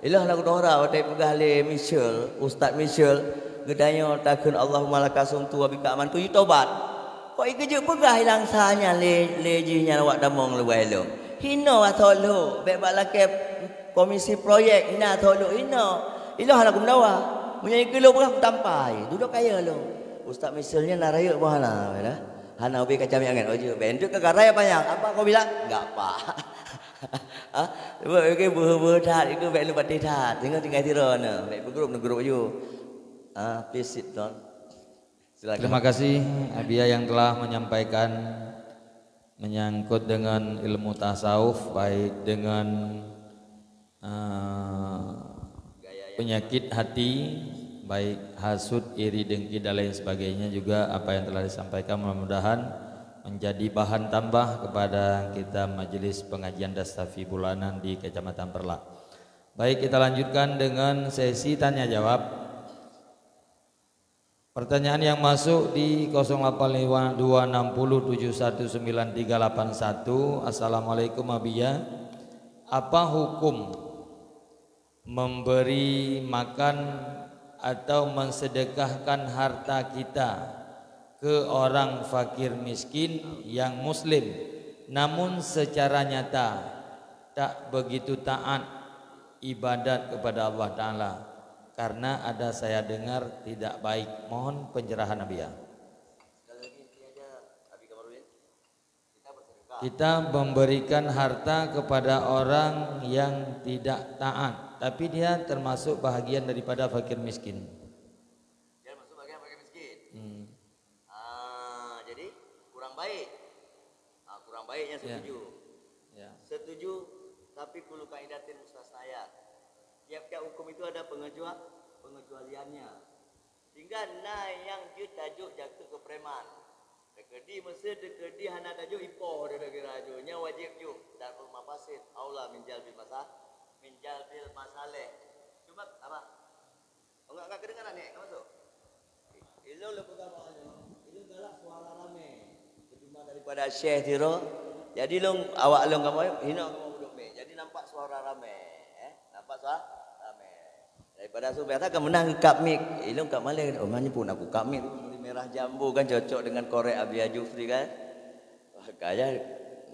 Ilah nak dora watèe peugah lé Michel, Ustaz Michel, geutanyoe takheun Allahumma laka sumtu wa bika amantu, itobat. Kok ikeujeuet peugah ilang sa nyan lé, lé jih nyan awak tamong luwai lom. Hino atau lhok, bèk bak lakèe komisi proyek, hina atau lhok hino. Iloh hana kumeudawa. Meunyoe ikeu lôn peugah kutampai, dudoe kaya lôn. Ustaz Michel nyan na rayeuk boh hana, ya. Hana ubé kacamik angen, oh jeuet, bèk enteuk ka garai apa nyang? Apa kau bilang? Enggak, Pak. Ha? Sebab oke, beuhe-beuhe that, itu bèk lôn patéh that. Tinggai-tinggai sidroe na, bèk beugrup, neugrup ju. Ah, please sit down. Silakan. Terima kasih Abiya yang telah menyampaikan menyangkut dengan ilmu tasawuf, baik dengan, eh, penyakit hati, baik hasut, iri, dengki, dan lain sebagainya, juga apa yang telah disampaikan, mudah-mudahan menjadi bahan tambah kepada kita majelis pengajian Dastafi bulanan di Kecamatan Perlak. Baik, kita lanjutkan dengan sesi tanya jawab. Pertanyaan yang masuk di kosong delapan lima dua enam puluh tujuh satu sembilan tiga lapan satu. Assalamualaikum Abiya. Apa hukum memberi makan atau mensedekahkan harta kita ke orang fakir miskin yang muslim, namun secara nyata tak begitu taat ibadat kepada Allah Taala karena ada saya dengar tidak baik. Mohon pencerahan Abiya. Sekali lagi, intinya aja, Abi Kamarudin, kita bersedekah. Kita memberikan harta kepada orang yang tidak taat, tapi dia termasuk bahagian daripada fakir miskin. Dia masuk bagian fakir miskin. Hmm. Ah, jadi kurang baik. Ah, kurang baiknya. Ya. Setuju. Ya. Setuju, tapi kullu qaidatin mustasnayat. Tiap-tiap hukum itu ada pengejua-, pengecualiannya. Sehingga na nyang jeuet tajok jakeuet keu preman. Takeu di Meusé teukeudi hana tajok ipoh dara-gara jih. Nyan wajéb jok. Darul mafasid aula min jalbil masa-, min jalbil masalih. Cuma apa? Enggak, enggak kedengaran ni, enggak masuk. Ilôn le peugah bak nyoe, ilôn galak suara ramé. Ketimbang daripada syekh sidroe. Jadi lôn awak lôn kamoe hino kamoe duduk mik. Jadi nampak suara ramé, eh. Nampak suara ramé. Daripada su biasa kan meunang kap mik. Ilôn kap malèe, oh, manyepun aku kap mik tu merah jambu kan cocok dengan korek Abi Jufri kan. Wah, gaya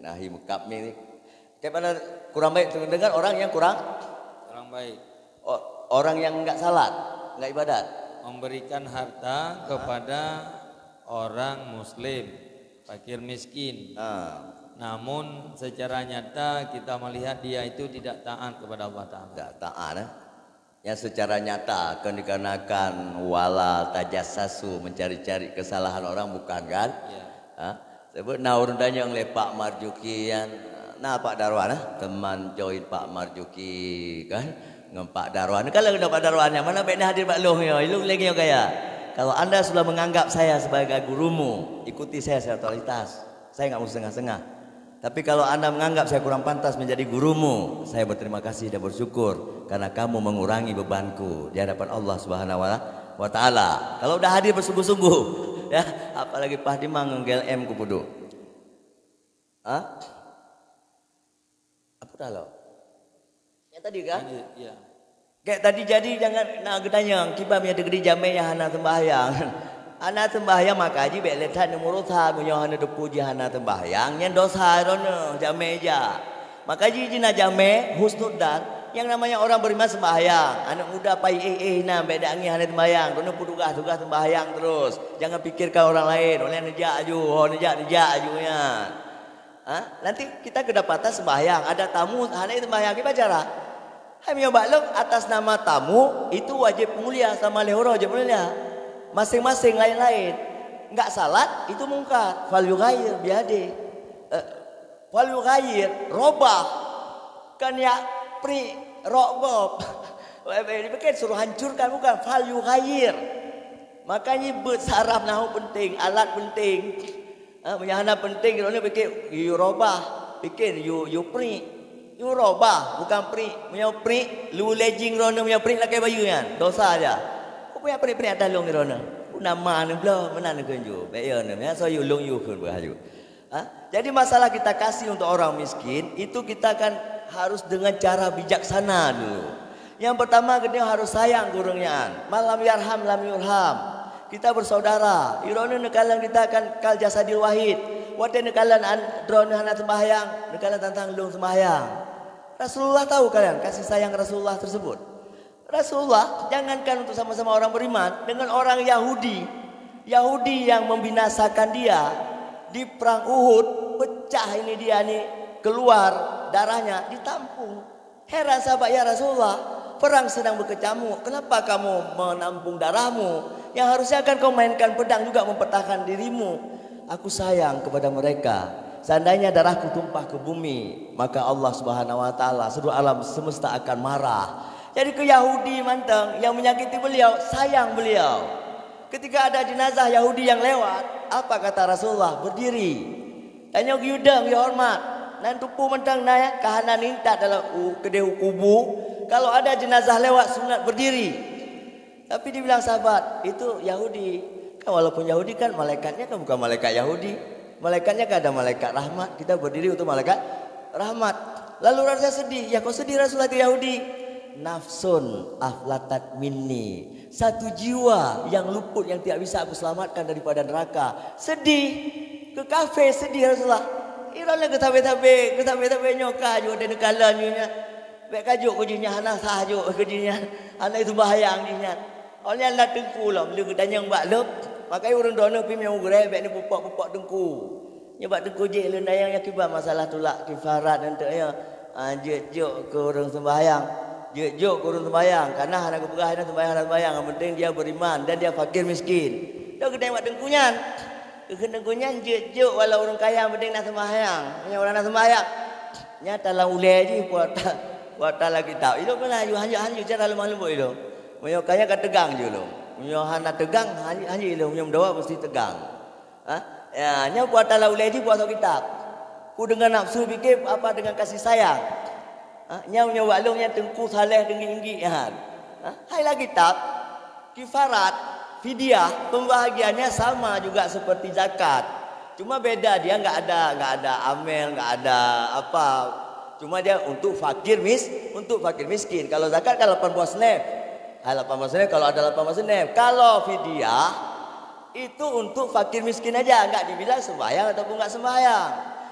nahi mekap mik ni. Daripada kurang baik tu dengan orang yang kurang Kurang baik. O-, orang yang enggak salat, enggak ibadat. Memberikan harta kepada orang muslim, fakir miskin. Ha. Namun secara nyata kita melihat dia itu tidak taat kepada Allah Taala. Tak taat, eh? Yang secara nyata akan dikarenakan wala tajassasu, mencari-cari kesalahan orang, bukan kan? Ya. Ha? Sebut na ureueng tanyong lé Pak Marjuki kan. Na Pak Darwan, eh? Teman join Pak Marjuki kan. Ngon Pak Darwan. Kalau kena Pak Darwan yang mana baik hadir bak lôn nyoe, ilung lagi nyoe gaya. Kalau anda sudah menganggap saya sebagai gurumu, ikuti saya secara totalitas. Saya enggak mau setengah-setengah. Tapi kalau anda menganggap saya kurang pantas menjadi gurumu, saya berterima kasih dan bersyukur karena kamu mengurangi bebanku di hadapan Allah Subhanahu wa, wa taala. Kalau udah hadir bersungguh-sungguh, ya, apalagi Pak Dimang ngon G L M ku puduk. Ha? Apa dah lo? Yang tadi kan? Lanjut, ya. Kayak tadi jadi jangan nak geutanyong, kiban meunyoe teukeudi jamé nyang hana sembahyang. Hana sembahyang maka ji bék le that neumurosa, meunyoe hana teupuji hana sembahyang, nyan dosa droeneuh jamé jak. Maka ji jina jamé husnudzan, yang namanya orang beriman sembahyang. Aneuk muda pai éh-éh na bék dak ngieng hana sembahyang, droeneuh peutugas-tugas sembahyang terus. Jangan pikirkan orang lain, oleh neujak aju, ho neujak neujak aju nyan. Ha? Nanti kita kedapatan sembahyang, ada tamu hana sembahyang, gimana cara? Hai meunyoe bak lôn atas nama tamu itu wajib mulia sama lé uroe wajib mulia. Masing-masing lain-lain. Enggak salat itu mungkar. Fal yughayyir biyadih. Eh, fal yughayyir robah. Kan ya pri rok gob. Dipikir suruh hancurkan bukan fal yughayyir. Makanya buet saraf nahu penting, alat penting. Ha, meunyoe hana penting droeneuh pikir you robah, pikir you you prik. You robah bukan prik. Meunyoe prik, lu lejing droeneuh meunyoe prik lakée bayeue nyan. Dosa aja. Peue prik-prik atas lông droeneuh. Pun nama neuh bloe, meunan neuh keunjur. Bék yo neuh, ya so you lông you kheun beuhaju. Ha? Jadi masalah kita kasih untuk orang miskin, itu kita kan harus dengan cara bijaksana dulu. Yang pertama kita harus sayang gurung nyan. Malam yarham lam yurham. Kita bersaudara. Iroe neukalon kita kan kal jasadil wahid. Watée neukalon droeneuh hana sembahyang, neukalon tantang lông sembahyang. Rasulullah tahu kalian kasih sayang Rasulullah tersebut. Rasulullah jangankan untuk sama-sama orang beriman dengan orang Yahudi. Yahudi yang membinasakan dia di perang Uhud, pecah ini dia ni, keluar darahnya, ditampung. Heran sahabat, "Ya Rasulullah, perang sedang berkecamuk, kenapa kamu menampung darahmu? Yang harusnya kan kau mainkan pedang juga mempertahankan dirimu." "Aku sayang kepada mereka. Seandainya darahku tumpah ke bumi, maka Allah Subhanahu wa taala, seluruh alam semesta akan marah." Jadi ke Yahudi mantong yang menyakiti beliau, sayang beliau. Ketika ada jenazah Yahudi yang lewat, apa kata Rasulullah? "Berdiri." Tanyoe geuyue dong, geuyue hormat. Nan tupu mantong na ka hana nintat dalam u-, keudeh u kubu. Kalau ada jenazah lewat, sunat berdiri. Tapi dibilang sahabat, "Itu Yahudi." Kan walaupun Yahudi kan malaikatnya kan bukan malaikat Yahudi. Malaikatnya kan ada malaikat rahmat, kita berdiri untuk malaikat rahmat. Lalu rasa sedih, "Ya kok sedih Rasulullah itu Yahudi?" "Nafsun aflatat minni." Satu jiwa yang luput yang tidak bisa aku selamatkan daripada neraka. Sedih. Ke kafir sedih Rasulullah. Iroe lé geutabe-tabe, geutabe-tabe nyoe ka ju ada neukalon nyoe nyan. Bék ka jok keu jih nyan hana sah jok keu jih nyan. Hana itu bahayang jih nyan. Oleh Allah teungku lom, lé geutanyong bak lom. Makai ureuëng droeneuh pih meunyoe gurée bék neupupok-pupok teungku. Nyoe bak teungku jih lôn dayang nyang kiban masalah tulak kifarat untuk nyoe. Ah, jeuet jok keu ureuëng sembahyang. Jeuet jok keu ureuëng sembahyang. Karena hana geupeugah hana sembahyang, hana sembahyang. Yang penting dia beriman dan dia fakir miskin. Tok geutanyong bak teungku nyan. Keu teungku nyan jeuet jok walau ureuëng kaya yang penting na sembahyang. Meunyoe ureuëng na sembahyang. Nyata lam ulée jih puasa, puasa lagi tau. Ilong kena hanjeuet-hanjeuet cara lemah lembut ilong. Meunyoe kaya ka tegang je ilong. Meunyoe hana tegang, hanjeuet-hanjeuet ilong. Meunyoe meudawa mesti tegang. Ha? Ya, nyoe puasa lam ulèe jih puasa kitab. Ku dengan nafsu pikir apa dengan kasih sayang. Ha, nyoe nyoe bak lôn nyang teungku saleh teunggi-inggi nyan. Ha, hai lam kitab, kifarat, fidyah, pembahagiannya sama juga seperti zakat. Cuma beda dia enggak ada, enggak ada amel, enggak ada apa. Cuma dia untuk fakir mis, untuk fakir miskin. Kalau zakat kan lapan belas nef. Ha, lapan belas nef kalau ada lapan belas nef. Kalau fidyah, itu untuk fakir miskin aja, enggak dibilang sembahyang ataupun enggak sembahyang.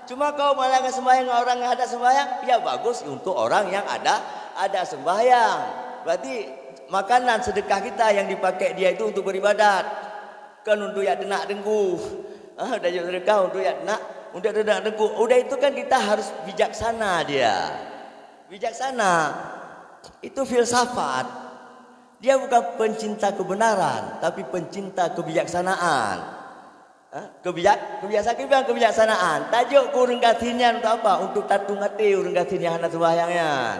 Cuma kalau malah sembahyang orang yang ada sembahyang, ya bagus untuk orang yang ada ada sembahyang. Berarti makanan sedekah kita yang dipakai dia itu untuk beribadat, kan untuk yak teunak teungku. Ah, dah sedekah untuk yak teunak, untuk yak teunak teungku. Udah itu kan kita harus bijaksana dia. Bijaksana itu filsafat. Dia bukan pencinta kebenaran, tapi pencinta kebijaksanaan. Ha? Kebijak, kebijaksanaan, kebijaksanaan. Tajok keu ureuëng gasien nyan untuk apa? Untuk tatung até ureuëng gasien nyang hana sembahyang nyan.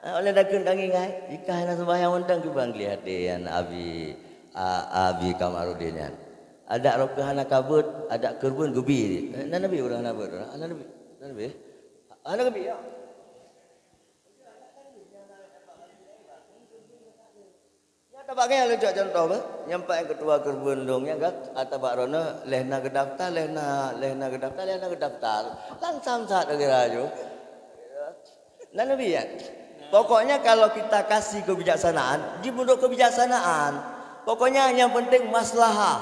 Ha, oleh dakun tangi ngai, jika hana sembahyang mantong kiban gleh até nyan Abi, a, Abi Kamarudin nyan. Adak rokeuh hana kabeuet, adak keureubeuen geubi. Eh, na nabi ureuëng hana beuet, na nabi, na nabi. Hana geubi ya. Nyata bak nyan leucok contoh beh. Nyampai ketua keureubeuen dong nyan kan, ata bak droeneuh leh na geudaftar, leh na, leh na geudaftar, leh na geudaftar. Langsam that lagi laju. Nan nabi ya. Pokoknya kalau kita kasih kebijaksanaan, dibentuk kebijaksanaan. Pokoknya yang penting maslahah.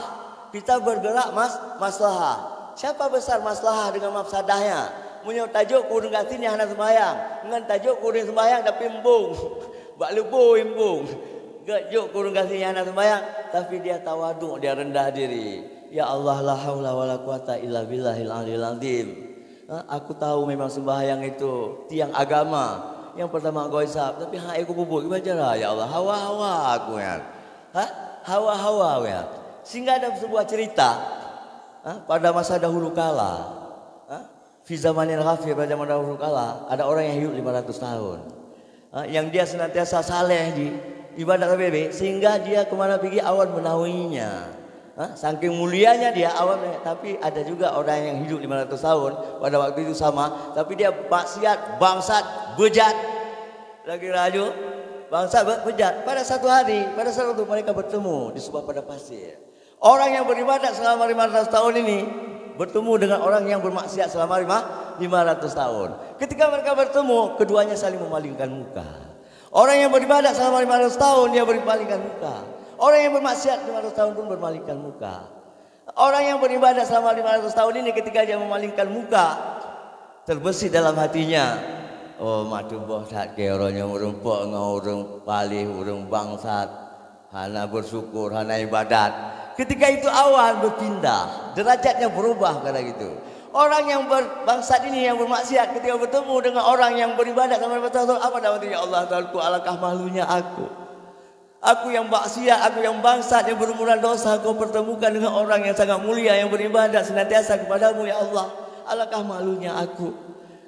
Kita bergerak mas, maslahah. Siapa besar maslahah dengan mafsadahnya? Meunyoe tajok keu ureuëng gasien nyang hana sembahyang, ngon tajok keu ureuëng sembahyang tapi embong. Bak leuboi embong. Geuh jok keu ureuëng gasien nyang hana sembahyang, tapi dia tawaduk, dia rendah diri. Ya Allah, la haula wala quwata illa billahil aliyil azim. Ha, aku tahu memang sembahyang itu tiang agama yang pertama engkau hisab, tapi hai aku peubuet kiban cara, ya Allah, hawa-hawa aku nyan. Ha? Hawa-hawa ya. Sehingga ada sebuah cerita, ha, pada masa dahulu kala, ha, fi zamanil ghafil, pada zaman dahulu kala, ada orang yang hidup lima ratus tahun. Ha, yang dia senantiasa saleh di ibadat H B B, sehingga dia ke mana pigi awan menaunginya. Ha, saking mulianya dia awan, tapi ada juga orang yang hidup lima ratus tahun pada waktu itu sama, tapi dia maksiat, bangsat, bejat. Lagi laju, bangsat be-, bejat. Pada satu hari, pada satu waktu mereka bertemu di sebuah padang pasir. Orang yang beribadat selama lima ratus tahun ini bertemu dengan orang yang bermaksiat selama lima, lima ratus tahun. Ketika mereka bertemu, keduanya saling memalingkan muka. Orang yang beribadat selama lima ratus tahun, dia berpalingkan muka. Orang yang bermaksiat lima ratus tahun pun berpalingkan muka. Orang yang beribadat selama lima ratus tahun ini, ketika dia memalingkan muka, terbesit dalam hatinya, "Oh, mak tuboh that keu uroe nyoe, ureuëng pok ngon ureuëng paléh, ureuëng bangsat, hana bersyukur, hana ibadat." Ketika itu awan berpindah, derajatnya berubah kala gitu. Orang yang ber-, bangsat ini yang bermaksiat, ketika bertemu dengan orang yang beribadat sama betul, apa dalam hati, "Ya Allah, Tuhanku, alangkah malunya aku. Aku yang maksiat, aku yang bangsat, yang berumuran dosa, kau pertemukan dengan orang yang sangat mulia, yang beribadat senantiasa kepadamu, ya Allah. Alangkah malunya aku.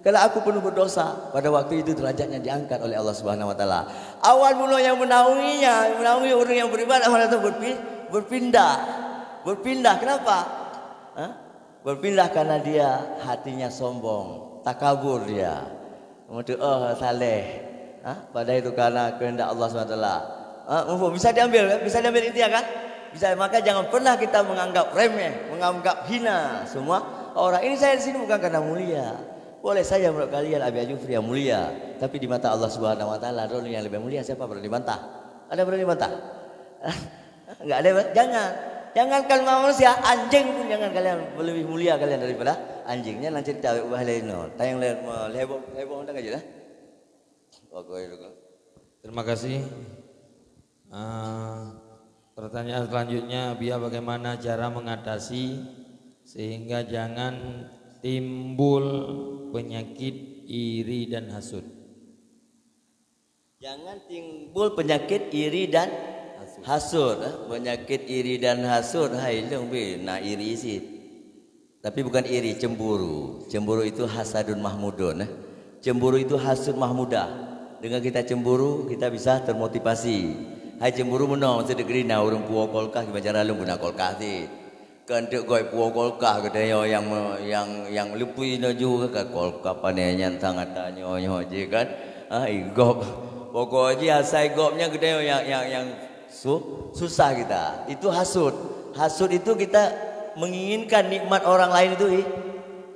Kalau aku penuh berdosa." Pada waktu itu derajatnya diangkat oleh Allah Subhanahu Wa Taala. Awan mula yang menaunginya, menaungi orang yang beribadat pada itu berpi-, berpindah. Berpindah. Kenapa? Ha? Berpindah karena dia hatinya sombong, takabur dia. Meuteuoh saleh. Ha? Padahal itu karena kehendak Allah Subhanahu Wa Taala. Ha? Mumpung bisa diambil, kan? Bisa diambil intinya, kan? Bisa, maka jangan pernah kita menganggap remeh, menganggap hina semua orang. Ini saya di sini bukan karena mulia. Boleh saja menurut kalian Abi Jufri yang mulia, tapi di mata Allah Subhanahu Wa Taala, droeneuh yang lebih mulia, siapa berani bantah? Ada berani bantah? Enggak ada, jangan. Jangankan manusia, anjing pun jangan kalian lebih mulia kalian daripada anjing. Nyan cerita ubah lain no. Tayang lain, heboh, heboh dah aja lah. Oke, oke. Terima kasih. Ah, pertanyaan selanjutnya, Buya, bagaimana cara mengatasi sehingga jangan timbul penyakit iri dan hasut? Jangan timbul penyakit iri dan hasut. Eh? Penyakit iri dan hasut, hai lông be na iri sit. Tapi bukan iri, cemburu. Cemburu itu hasadun mahmudun. Eh? Cemburu itu hasud mahmudah. Dengan kita cemburu, kita bisa termotivasi. Hai cemburu meunoe, masa degree na ureuëng puwoe kolkah, gimana cara lông guna kolkah sit. Kan teuk goi puwoe kulkah geutanyoe nyang me-, nyang, nyang leupie laju ka kulkah panè nyan sangat tanyoe nyoe jih kan. Ah, i gob. Pokok jih asai gob nyan geutanyoe nyang, nyang, nyang su-, susah kita. Itu hasut. Hasut itu kita menginginkan nikmat orang lain itu hi-,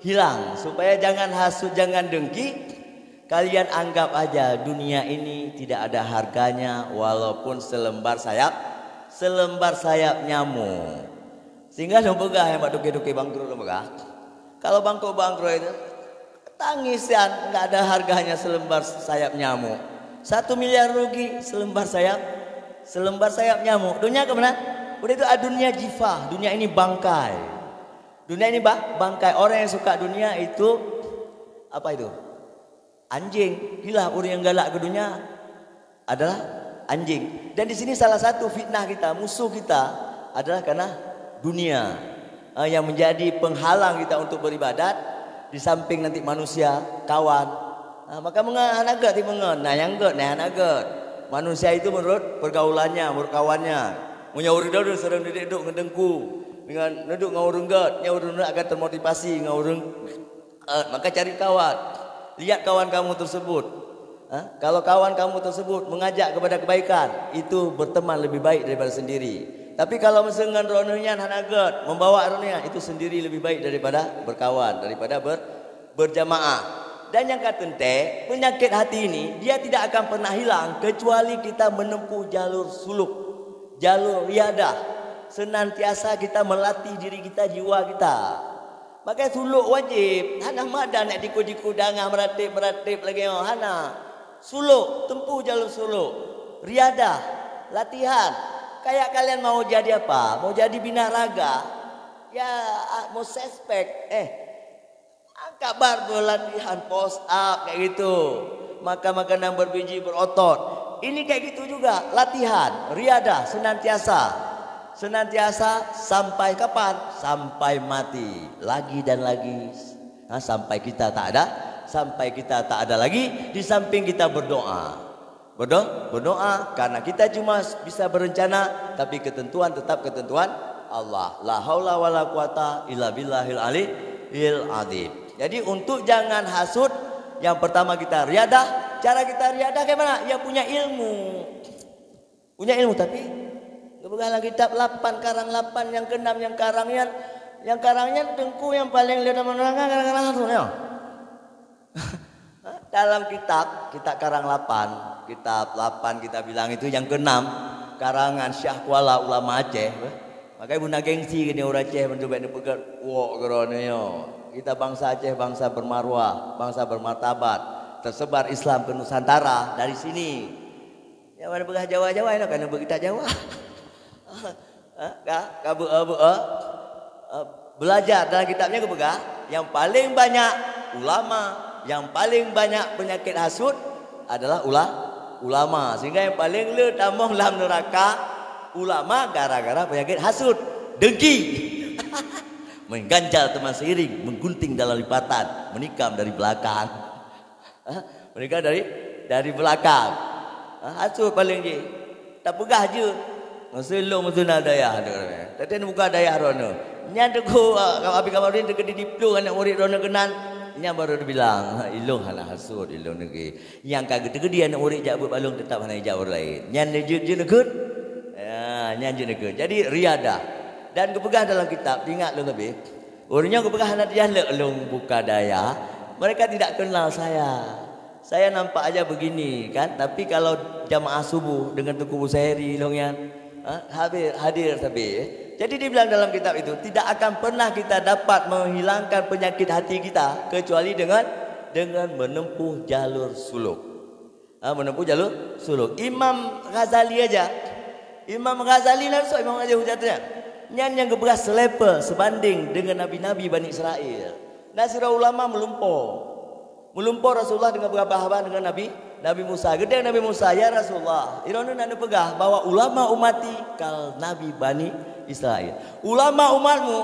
hilang. Supaya jangan hasut, jangan dengki. Kalian anggap aja dunia ini tidak ada harganya walaupun selembar sayap, selembar sayap nyamuk. Sehingga lôn peugah nyang bak toke-toke bangkrut lôn peugah. Kalau bangkrut-bangkrut itu, tangisan nggak ada harganya selembar sayap nyamuk. Satu miliar rugi selembar sayap, selembar sayap nyamuk. Dunia ke mana? Udah itu, ah, dunia jifah, dunia ini bangkai. Dunia ini ba-, bangkai. Orang yang suka dunia itu, apa itu? Anjing. Hilah orang yang galak ke dunia adalah anjing. Dan di sini salah satu fitnah kita, musuh kita adalah karena dunia. Ah, yang menjadi penghalang kita untuk beribadat, di samping nanti manusia, kawan. Ah, maka meungon hana gét, ti meungon, nah nyang gét, nah hana gét. Manusia itu menurut pergaulannya, menurut kawannya. Meunyoe ureueng deuh seureung didik duek ngon teungku, dengan neuduk ngon ureueng gét, nyan ureueng akan termotivasi ngon ureueng, eh, maka cari kawan. Lihat kawan kamu tersebut. Ha? Kalau kawan kamu tersebut mengajak kepada kebaikan, itu berteman lebih baik daripada sendiri. Tapi kalau miseue ngon droeneuh nyan hana gét, membawa droeneuh nyan, itu sendiri lebih baik daripada berkawan, daripada ber-, berjamaah. Dan yang ka teuntée, penyakit hati ini, dia tidak akan pernah hilang kecuali kita menempuh jalur suluk, jalur riadah. Senantiasa kita melatih diri kita, jiwa kita. Pakai suluk wajib. Hana mada nak jiku-jiku dangah meuratéb-meuratéb lagée nyoe. Hana. Suluk, tempuh jalur suluk. Riadah, latihan. Kayak kalian mau jadi apa? Mau jadi binaraga? Ya, ah, mau six pack. Eh, angkat barbel latihan, push up kayak gitu. Makan makanan berbiji, berotot. Ini kayak gitu juga, latihan, riadah senantiasa. Senantiasa sampai kapan? Sampai mati. Lagi dan lagi. Ha, sampai kita tak ada, sampai kita tak ada lagi, di samping kita berdoa. Berdo-, berdoa, karena kita cuma bisa berencana, tapi ketentuan tetap ketentuan Allah. La haula wala quwata illa billahil aliyil azim. Jadi, untuk jangan hasut, yang pertama kita riadah. Cara kita riadah bagaimana? Ya, punya ilmu. Punya ilmu, tapi geupeugah lam kitab lapan, karang lapan, nyang keunam, nyang karang nyan, nyang karang nyan teungku nyang paleng le dalam neuraka gara-gara hasut nyoe. Dalam kitab, kitab karang lapan, kitab lapan kita bilang itu nyang keunam, karangan Syah Kuala, ulama Aceh. Makanya buna gengsi geutanyoe ureueng Aceh, meunyoe bèk neupeugah wok keudroe nyoe. Kita bangsa Aceh, bangsa bermarwah, bangsa bermartabat, tersebar Islam ke Nusantara dari sini. Nyang mana peugah Jawa-Jawa, nyoe kan beukitab Jawa. Ha, ka, ka beu-, beu-, eh, belajar dalam kitab nyan geupeugah, yang paling banyak ulama, yang paling banyak penyakit hasut adalah ula-, ulama. Sehingga yang paling le tamong lam neuraka ulama gara-gara penyakit hasut, dengki. Mengganjal teman seiring, menggunting dalam lipatan, menikam dari belakang. Ha? Mereka dari, dari belakang. Ha? Hasut paleng jih. Tapeugah jeuet. Masa lôn meuteuna dayah tu. Tadi buka dayah droeneuh. Nyan teungku, ah, Abi Kamarudin teukeudi diplueng aneuk murit droeneuh keunan. Nyan baru dibilang, "Ha, ilôn hana hasut, ilôn nengki." Nyang ka geuteukeudi aneuk murit jak beuet balong, teutap hana ijak ureueng laén. Nyan jeuet, jeuet neukheun. Ya, nyan jeuet neukheun. Jadi, riadah. Dan geupeugah dalam kitab, ingat lôn leubeh. Ureueng nyoe geupeugah hana dijalek lôn buka dayah, mereka tidak kenal saya. Saya nampak aja begini kan, tapi kalau jamaah subuh dengan Teungku Busairi lôn nyan, ha, hadir, hadir sabe. Jadi dibilang dalam kitab itu, tidak akan pernah kita dapat menghilangkan penyakit hati kita kecuali dengan, dengan menempuh jalur suluk. Ha, menempuh jalur suluk. Imam Ghazali aja. Imam Ghazali langsung Imam Ghazali hujat tu ya. Nyan nyang geupeugah selevel sebanding dengan nabi-nabi Bani Israel. Na sidroe ulama meulumpo. Meulumpo Rasulullah dengan beuraba haba dengan Nabi, Nabi Musa. Geudeng Nabi Musa, "Ya Rasulullah, droeneuh na neupeugah bahwa ulama umati kal nabi Bani Israel. Ulama umatmu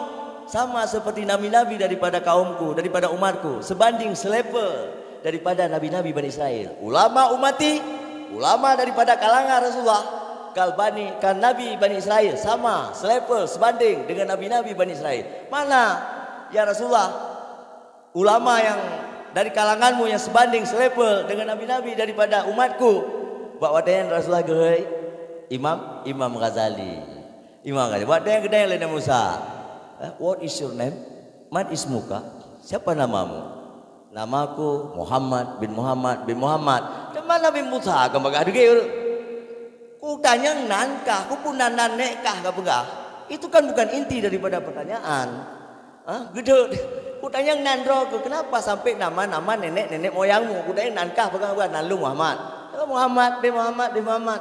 sama seperti nabi-nabi daripada kaumku, daripada umatku, sebanding selevel daripada nabi-nabi Bani Israel. Ulama umati, ulama daripada kalangan Rasulullah, kal Bani, kal Nabi Bani Israel, sama, selevel, sebanding dengan nabi-nabi Bani Israel. Mana, ya Rasulullah, ulama yang dari kalanganmu yang sebanding, selevel dengan nabi-nabi daripada umatku? Bak watée nyan Rasulullah geuhôi Imam, Imam Ghazali. Imam Ghazali, bak watée nyan geudang lé Nabi Musa. "Eh, what is your name? Man ismuka? Siapa namamu?" "Namaku Muhammad bin Muhammad bin Muhammad." Teuma Nabi Musa ka bagah deungoe. Kutanyong nan kah, keupeue nan nan nek kah ka peugah. Itu kan bukan inti daripada pertanyaan. Ha? Geudeuk. Kutanyong nan droe keuh, kenapa sampai nama-nama nenek-nenek moyangmu? Kutanyong nan kah peugah-peugah, "Nan lôn Muhammad." "Oh, Muhammad bin Muhammad bin Muhammad."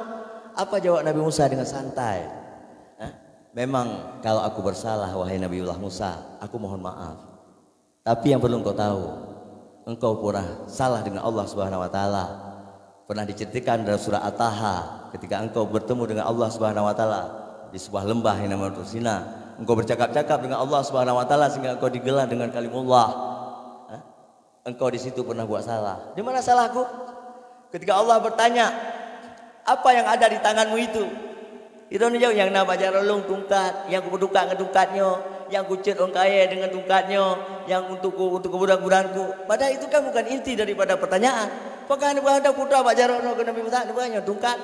Apa jawab Nabi Musa dengan santai? Ha? "Memang kalau aku bersalah, wahai Nabiullah Musa, aku mohon maaf. Tapi yang perlu engkau tahu, engkau pernah salah dengan Allah Subhanahu wa Taala. Pernah diceritakan dalam surah At-Taha, ketika engkau bertemu dengan Allah Subhanahu wa Taala di sebuah lembah yang nama Tursina, engkau bercakap-cakap dengan Allah Subhanahu wa Taala sehingga engkau digelar dengan Kalimullah. Ha? Engkau di situ pernah buat salah." "Di mana salahku?" "Ketika Allah bertanya, 'Apa yang ada di tanganmu itu?'" Droeneuh jaweueb, "Nyang na bak jaroe lôn tungkat, nyang kupeudukat ngon tungkat nyoe, nyang kuceuet ôn kayée deungon tungkat nyoe, nyang untuk ku-, untuk kuburan-kuburanku." Padahal itu kan bukan inti daripada pertanyaan. Pakon neupeugah putra bak jaroe nyoe keu Nabi Musa, neupeugah nyoe tungkat.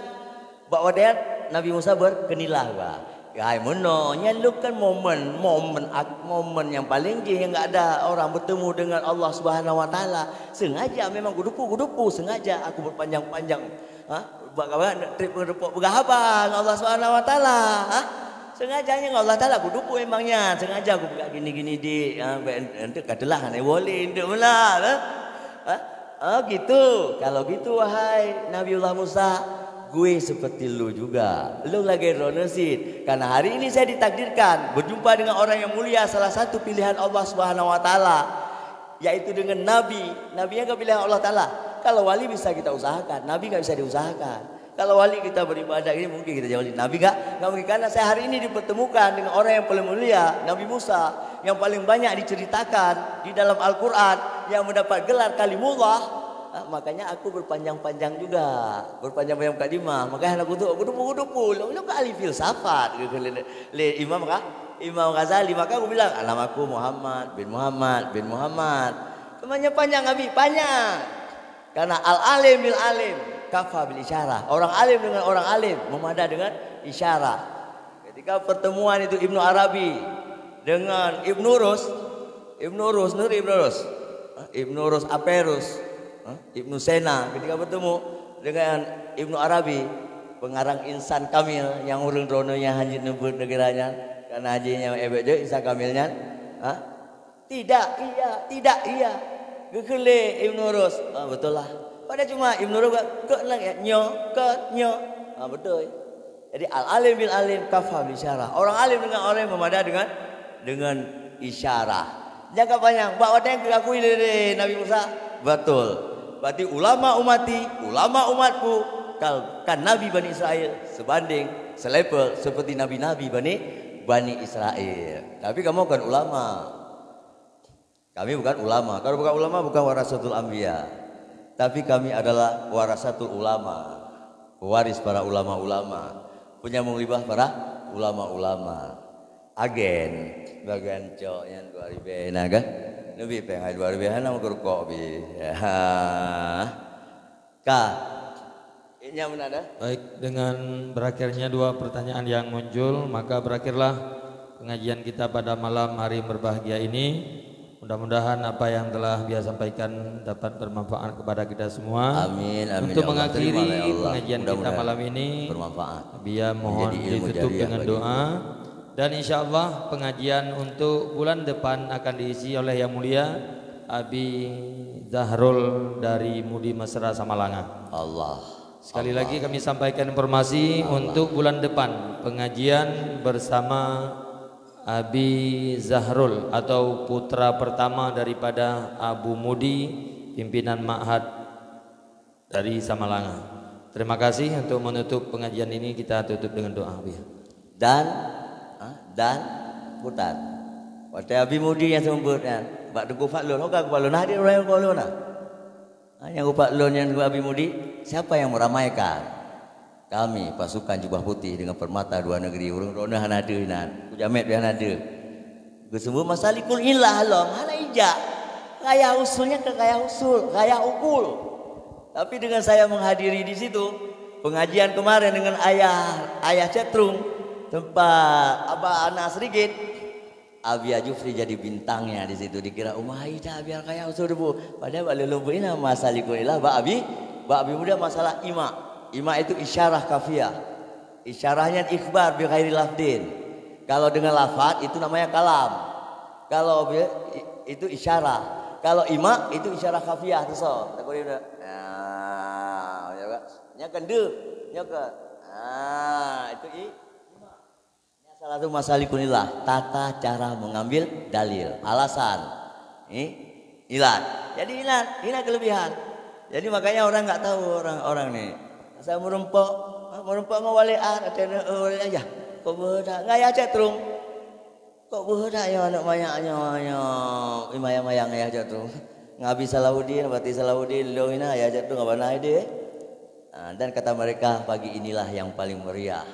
Bak watée nyan Nabi Musa berkenilah, bah, "Hai meunoe, nyan lôn kan momen, momen ak-, momen nyang paleng jih nyang ada orang bertemu dengan Allah Subhanahu wa Taala. Sengaja memang kudupu-kudupu, sengaja aku berpanjang-panjang." Ha? Bak kawan treb meureumpok peugah haba ngon Allah Subhanahu wa Taala. Ha? Sengaja nyan ngon Allah Taala kudupu memang nyan. Sengaja kupeugah gini-gini dik. Ha? Bèk en-, enteuk ka teulah hana iwoe lé enteuk meulah. Ha? Ha? Oh gitu. Kalau gitu wahai Nabiullah Musa, gue seperti lu juga. Lu lagèe droeneuh cit. Karena hari ini saya ditakdirkan berjumpa dengan orang yang mulia, salah satu pilihan Allah Subhanahu wa Taala. Yaitu dengan Nabi. Nabi nyang ka pilihan Allah Taala. Kalau wali bisa kita usahakan, Nabi nggak bisa diusahakan. Kalau wali kita beribadah ini mungkin kita jadi wali. Nabi nggak, nggak mungkin. Karena saya hari ini dipertemukan dengan orang yang paling mulia, Nabi Musa, yang paling banyak diceritakan di dalam Al-Quran, yang mendapat gelar Kalimullah. Ah, makanya aku berpanjang-panjang juga, berpanjang-panjang mukadimah. Makanya anak kutu, kudupu-kudupu, lu, lu ke ahli filsafat, gitu, lé, lé Imam Gha-, Imam Ghazali. Maka aku bilang, "Namaku Muhammad bin Muhammad bin Muhammad." Namanya panjang, Abi, panjang. Karena al-alim bil alim kafa bil isyarah. Orang alim dengan orang alim memada dengan isyarah. Ketika pertemuan itu Ibnu Arabi dengan Ibnu Rus, Ibnu Rus, nuri Ibnu Rus, Ibnu Rus Aperus, Ibnu Sena, ketika bertemu dengan Ibnu Arabi, pengarang insan kamil nyang ureueng droeneuh nyang hana jeuet neubeuet neugara nyan, karena hana jeuet nyang ebek jeuet insan kamil nyan, ha? Tidak iya, tidak iya. Geukheun lé Ibnu Rus. Ah, beutôi lah. Padahal cuma Ibnu Rus keu lagèe nyoe, keu nyoe. Ah, beutôi. Jadi al-alim bil alim kafa bil isyarah. Orang alim dengan orang yang memada dengan, dengan isyarah. Nyang ka panyang, bak watèe geukui lé, lé Nabi Musa. Betul. Berarti ulama umati, ulama umatku, kal-, kan Nabi Bani Israel, sebanding, selevel seperti nabi-nabi Bani, Bani Israel. Tapi kamoe bukan ulama. Kami bukan ulama. Kalau bukan ulama, bukan warasatul anbiya. Tapi kami adalah warasatul ulama. Pewaris para ulama-ulama. Penyambung lidah para ulama-ulama. Agen. Bagian cok nyan dua ribèe na kan? Lebih pèng hai dua ribèe hana meukeurukok bi. Ha. Ka. Inyak meunan dah. Baik, dengan berakhirnya dua pertanyaan yang muncul, maka berakhirlah pengajian kita pada malam hari yang berbahagia ini. Mudah-mudahan apa yang telah Buya sampaikan dapat bermanfaat kepada kita semua. Amin, amin, Untuk ya Allah. Mengakhiri Terimalah, ya Allah. Pengajian kita Mudah-mudahan malam ini, bermanfaat. Buya mohon Menjadi ilmu ditutup jariah dengan bagi doa. Dan insya Allah pengajian untuk bulan depan akan diisi oleh Yang Mulia Abi Zahrul dari Mudi Mesra Samalanga. Allah. Sekali Allah. Lagi kami sampaikan informasi Allah. Untuk bulan depan, pengajian bersama Abi Zahrul atau putra pertama daripada Abu Mudi, pimpinan Ma'had dari Samalanga. Terima kasih. Untuk menutup pengajian ini, kita tutup dengan doa, Abi. Dan, ah, dan putar. Watèe Abi Mudi nyang seumeubeuet nyan, bak Teungku Fadlon, oh ka Teungku Fadlon, nah, hadir ureueng Teungku Fadlon nah. Ah, nyang Teungku Fadlon nyan Teungku Abi Mudi, siapa yang meramaikan? Kami pasukan jubah putih dengan permata dua negeri, ureuëng droeneuh hana deuh inan, Abu Jamet pih hana deuh. Geuseumeubeuet Masalikul Illah lom, hana ijak. Gaya usulnya ke gaya usul, gaya ukul. Tapi dengan saya menghadiri di situ, pengajian kemarin dengan ayah, ayah Cetrum, tempat Abah Anas Rigit, Abi Jufri jadi bintangnya di situ, dikira, "Umai dah biar kaya usul debu." Padahal bak lôn beuina Masalikul Illah bak Abi, bak Abi Muda masalah ima. Ima itu isyarah kafiah. Isyarahnya ikhbar bi ghairi lafdin. Kalau dengan lafad itu namanya kalam. Kalau bi-, i-, itu isyarah. Kalau ima itu isyarah kafiah tu so. Tak boleh dah. Nah, ya kan? Nya kan deuh, nya kan. Ah, itu i-, Salah satu Masalikul Illah, tata cara mengambil dalil, alasan. Eh, ilat. Jadi ilat, ilat kelebihan. Jadi makanya orang nggak tahu orang-orang ni. Asal meureumpok, meureumpok ngon Wali Ar, atau, eh, Wali Ayah. Kok beudak? Nggak ya cak terung. Kok beudak ya anak banyak nyoe, nyoe, imayang-mayang ya cak terung. Ngabi Salahuddin, berarti Salahuddin, lo ina ya cak terung, apa nak ide? Ah, dan kata mereka, pagi inilah yang paling meriah.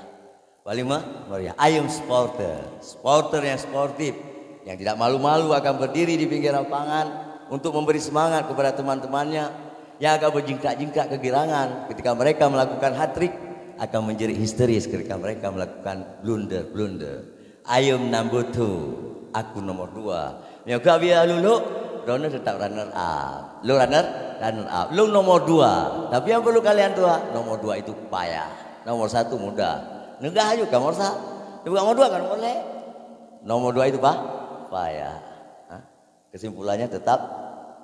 Paling me-, meriah. Ayam supporter. Supporter yang sportif. Yang tidak malu-malu akan berdiri di pinggir lapangan untuk memberi semangat kepada teman-temannya yang agak berjingkrak-jingkrak kegirangan ketika mereka melakukan hat-trick, akan menjadi histeris ketika mereka melakukan blunder-blunder. Ayam number two, aku nomor dua. Nyoe ka biar luluk, droeneuh tetap runner up. Lôn runner, runner up. Lôn nomor dua. Tapi yang perlu kalian tahu, nomor dua itu payah. Nomor satu mudah. Negah aju ka nomor sa-, tapi nomor dua kan nomor lé. Nomor dua itu pa-, payah. Ha? Kesimpulannya tetap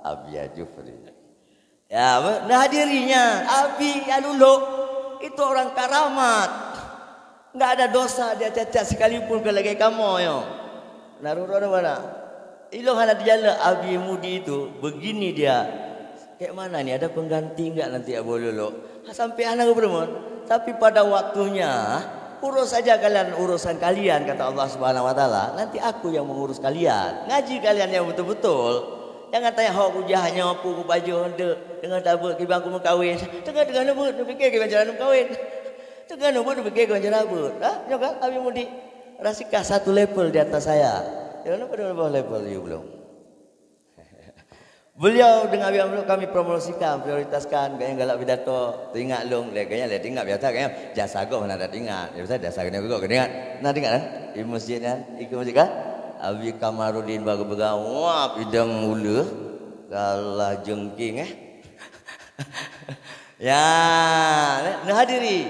Abi Jufri. Ya, be-, nah hadirinya, Abi Aluluk itu orang karamat. Enggak ada dosa dia cacat sekalipun ke lagi kamu, yo. Nah, rura mana? Ilong hana dijalak Abi Mudi itu, begini dia. Kayak mana ni, ada pengganti enggak nanti Abu Aluluk? Ha, sampai hana gubernur. Tapi pada waktunya, urus saja kalian urusan kalian, kata Allah Subhanahu Wa Taala. Nanti aku yang mengurus kalian. Ngaji kalian yang betul-betul. Jangan tanya hok kujah nyoe, pu kupajoh, dek, teungoh tabeuet kiban ku meukawen. Teungoh-teungoh neubeuet, neupike kiban cara neumeukawen. Teungoh neubeuet, neupike kiban cara beuet. Ha? Nyoe kan, Abi Mudi. Rasikah satu level di atas saya. Ya, kenapa dua level you belum? Beliau dengan Abi Amrul kami promosikan, prioritaskan, gaya galak pidato. Teuingat lôn, lé gaya lé teuingat biasa gaya. Jasa gob hana teuingat. Biasa jasa kena gob kena ingat. Nah, teuingat, eh? Di masjid kan? Ikut masjid kan? Abi Kamarudin baru pegang, wah, pidang mula. Kalah jengking, eh. Ya, nah hadiri.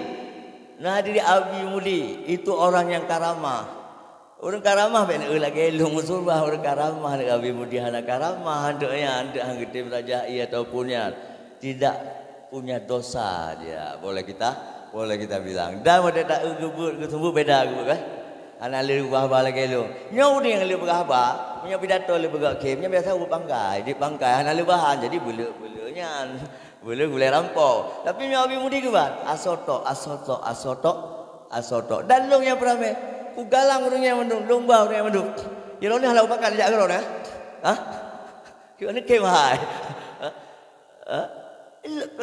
Nah hadiri Abi Mudi, itu orang yang karamah. Ureuëng karamah bèk na lagèe lôn meusumbah, ureuëng karamah, na Abi Mudi hana karamah, hantu nyan, hantu han geutem raja ie ataupun nyan. Tidak punya dosa dia, boleh kita, boleh kita bilang. Dan watèe ta-, geubeuet, geuseumeubeuet beda geubeuet, kan? Hana lé ubah-ubah lagèe lôn. Nyoe ureuëng nyang lé peugah haba, meunyoe pidato lé peugah khém, nyoe biasa ubeuet pangkai, di pangkai hana lé bahan, jadi beuleuek-beuleuek nyan. Beuleuek gulai rampo. Tapi meunyoe Abi Mudi kiban, asoe tok, asoe tok, asoe tok, asoe tok. Dan lôn nyang peuramé, kugalang ureuëng nyan mandum, lôn ba ureuëng nyan mandum. Jinoe hana upakan jak keudroe, eh? Hah? Kiban ni khém hai. Hah? Hah?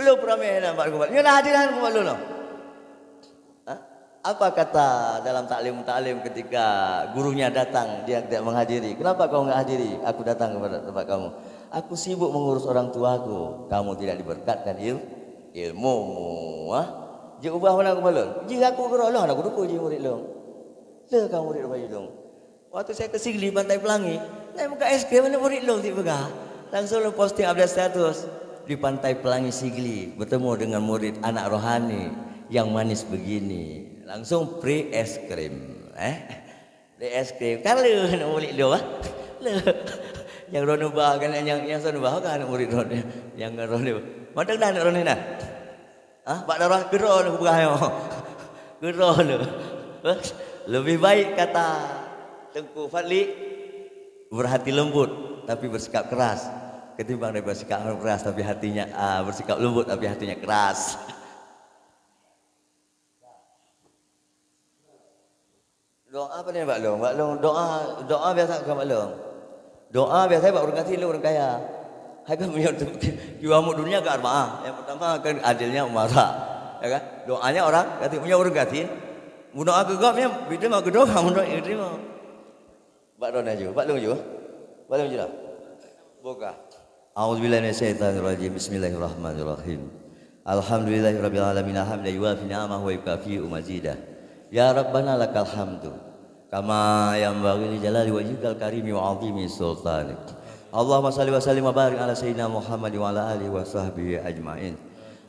Lôn peuramé na bak kubat. Nyoe na hadirin kubat lôn, noh. Ha? Apa kata dalam taklim-taklim ketika gurunya datang, dia tidak menghadiri? "Kenapa kau enggak hadiri? Aku datang kepada tempat kamu. Aku sibuk mengurus orang tuaku. Kamu tidak diberkatkan il-, ilmumu." Ha? Jeuet ubah mana aku balon? Jih aku keurok lôn, aku duku jih murid lôn. Le kamu murid Bayu lôn. Waktu saya ke Sigli, Pantai Pelangi, naik muka es krim, mana murid lôn tiba peugah. Langsung lôn posting update status. Di Pantai Pelangi Sigli, bertemu dengan murid anak rohani yang manis begini. Langsung free es krim, eh. Free es krim. Kan le anak murid lôn, ah. Le. Yang roh neuba kan, yang, yang soe neuba kan anak murid roh ni. Yang roh ni. Mantap dah anak roh ni dah. Ha? Bak darah keudroe lé peugah nyoe. Keudroe lé. Lebih baik kata Teungku Fadli, berhati lembut tapi bersikap keras, ketimbang daripada sikap keras tapi hatinya, ah, bersikap lembut tapi hatinya keras. Doa apa ni bak lôn? Bak lôn doa, doa biasa bukan bak lôn. Doa biasa bak ureuëng gasien, lôn ureuëng kaya. Hai kan meunyoe tu, kiwah muk dunia ke arbaah. Yang pertama kan adilnya umara. Ya kan? Doanya orang gasien, punya orang gasien. Bunoe keu gob nyan, bideu mak keu doa, bunoe keu terima. Bak droeneuh ju, bak lôn ju. Bak lôn ju lah. Buka. A'udzubillahi minasyaitonirrajim. Bismillahirrahmanirrahim. Alhamdulillahirabbil alamin, hamdan yuwafi ni'amahu wa yukafi'u mazidah. Ya Rabbana lakal hamdu. Kama yanbaghi li jalali wajhikal karimi wa 'azimi sultanik. Allahumma shalli wa sallim wa barik ala sayyidina Muhammad wa ala alihi wa sahbihi ajmain.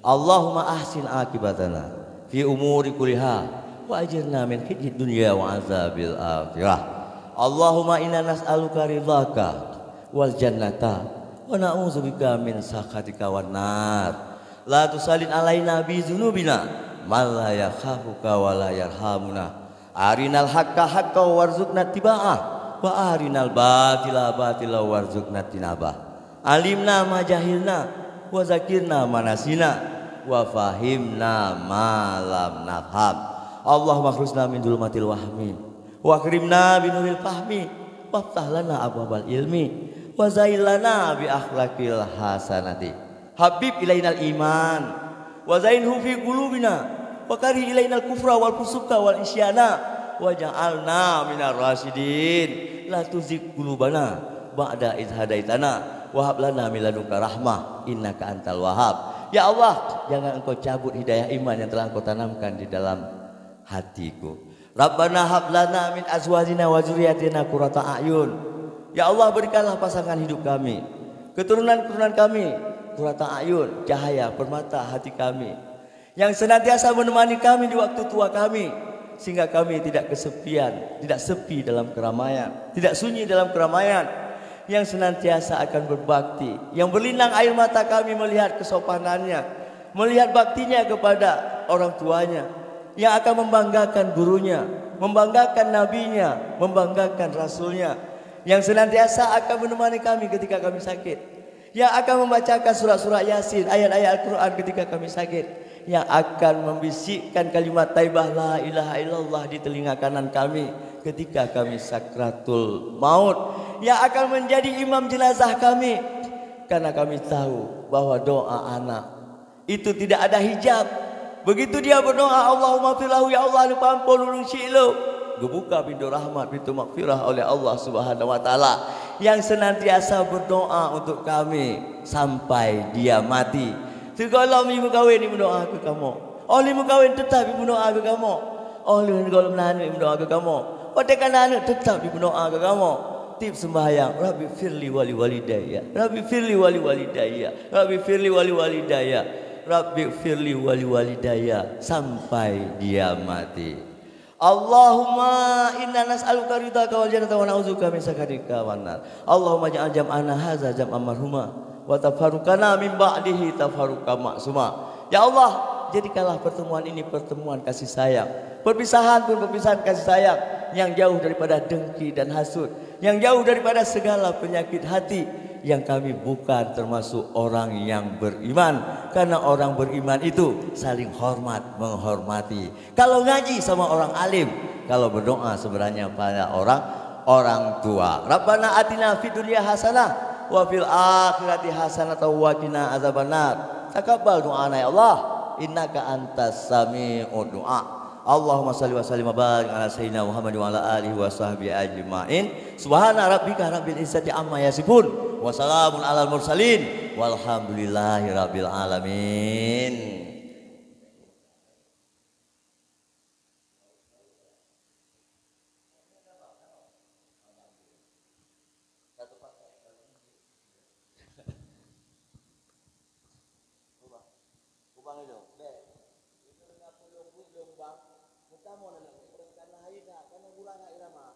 Allahumma ahsin aqibatana fi umuri kulliha wa ajirna min khizyid dunya wa azabil akhirah. Allahumma inna nas'aluka ridhaka wal jannata wa na'udzubika min sakhatika wan nar. La tusallit alaina bi dzunubina man la yakhafuka wa la yarhamuna. Arinal haqqa haqqa warzuqna tiba'ah, wa arinal batila batila warzuqna tinabah. Alimna ma jahilna, wa zakirna ma nasina, wa fahimna ma lam nafham. Allahumma akhrijna min dhulumatil wahmi, wa akrimna bi nuril fahmi, waftah lana abwabal ilmi, wa zayyil lana bi akhlaqil hasanati. Habib ilainal iman, wa zainhu fi qulubina, wa karih ilainal kufra wal fusuqa wal isyana, wa ja'alna minar rasyidin. La tuzigh qulubana ba'da idz hadaitana, wa hab lana min ladunka rahmah, innaka antal wahhab. Ya Allah, jangan Engkau cabut hidayah iman yang telah Engkau tanamkan di dalam hatiku. Rabbana hab lana min azwajina wa dzurriyyatina qurrata a'yun. Ya Allah, berikanlah pasangan hidup kami, keturunan-keturunan kami, qurrata a'yun, cahaya permata hati kami, yang senantiasa menemani kami di waktu tua kami, sehingga kami tidak kesepian, tidak sepi dalam keramaian, tidak sunyi dalam keramaian, yang senantiasa akan berbakti, yang berlinang air mata kami melihat kesopanannya, melihat baktinya kepada orang tuanya, yang akan membanggakan gurunya, membanggakan nabinya, membanggakan rasulnya, yang senantiasa akan menemani kami ketika kami sakit, yang akan membacakan surat-surat Yasin, ayat-ayat Al-Quran ketika kami sakit, yang akan membisikkan kalimat thayyibah la ilaha illallah di telinga kanan kami ketika kami sakratul maut, yang akan menjadi imam jenazah kami, karena kami tahu bahwa doa anak itu tidak ada hijab. Begitu dia berdoa, "Allahumma fir lahu, ya Allah, neupeuampôn ureueng syik lôn." Geubuka pintoe rahmat, pintoe maghfirah oleh Allah Subhanahu wa Taala, yang senantiasa berdoa untuk kami sampai dia mati. Sigohlom jimeukawen, jimeudoa keu kamoe. Óh lheueh meukawen, teutap jimeudoa keu kamoe. Óh lheueh gohlom na aneuk, jimeudoa keu kamoe. Watée ka na aneuk, teutap jimeudoa keu kamoe. Tiep seumbahyang, "Rabbi firli wali walidayya, Rabbi firli wali walidayya, Rabbi firli wali walidayya, Rabbi firli wali walidayya," sampai dia mati. Allahumma inna nas'aluka ridhaka wal jannata wa na'udzubika min sakhatika wan nar. Allahumma ja'al jam'ana hadza jam'an marhuma, wa tafarruqana min ba'dihi tafarruqan ma'suma. Ya Allah, jadikanlah pertemuan ini pertemuan kasih sayang, perpisahan pun perpisahan kasih sayang, yang jauh daripada dengki dan hasut, yang jauh daripada segala penyakit hati, yang kami bukan termasuk orang yang beriman, karena orang beriman itu saling hormat menghormati. Kalau ngaji sama orang alim, kalau berdoa sebenarnya pada orang, orang tua. Rabbana atina fid dunya hasanah wa fil akhirati hasanah wa qina azabannar. Taqabbal du'ana ya Allah, innaka antas sami'ud du'a. Allahumma shalli wa sallim wa barik ala sayyidina Muhammad wa ala alihi wa sahbihi ajma'in. Subhana rabbika rabbil izzati amma yasifun. Wa salamun alal mursalin. Walhamdulillahi rabbil alamin. Ubang ilong, bèk. Ilong na peulom buet lôn ubang, meutamong na lagèe, karena hai that, karena gurang that irama.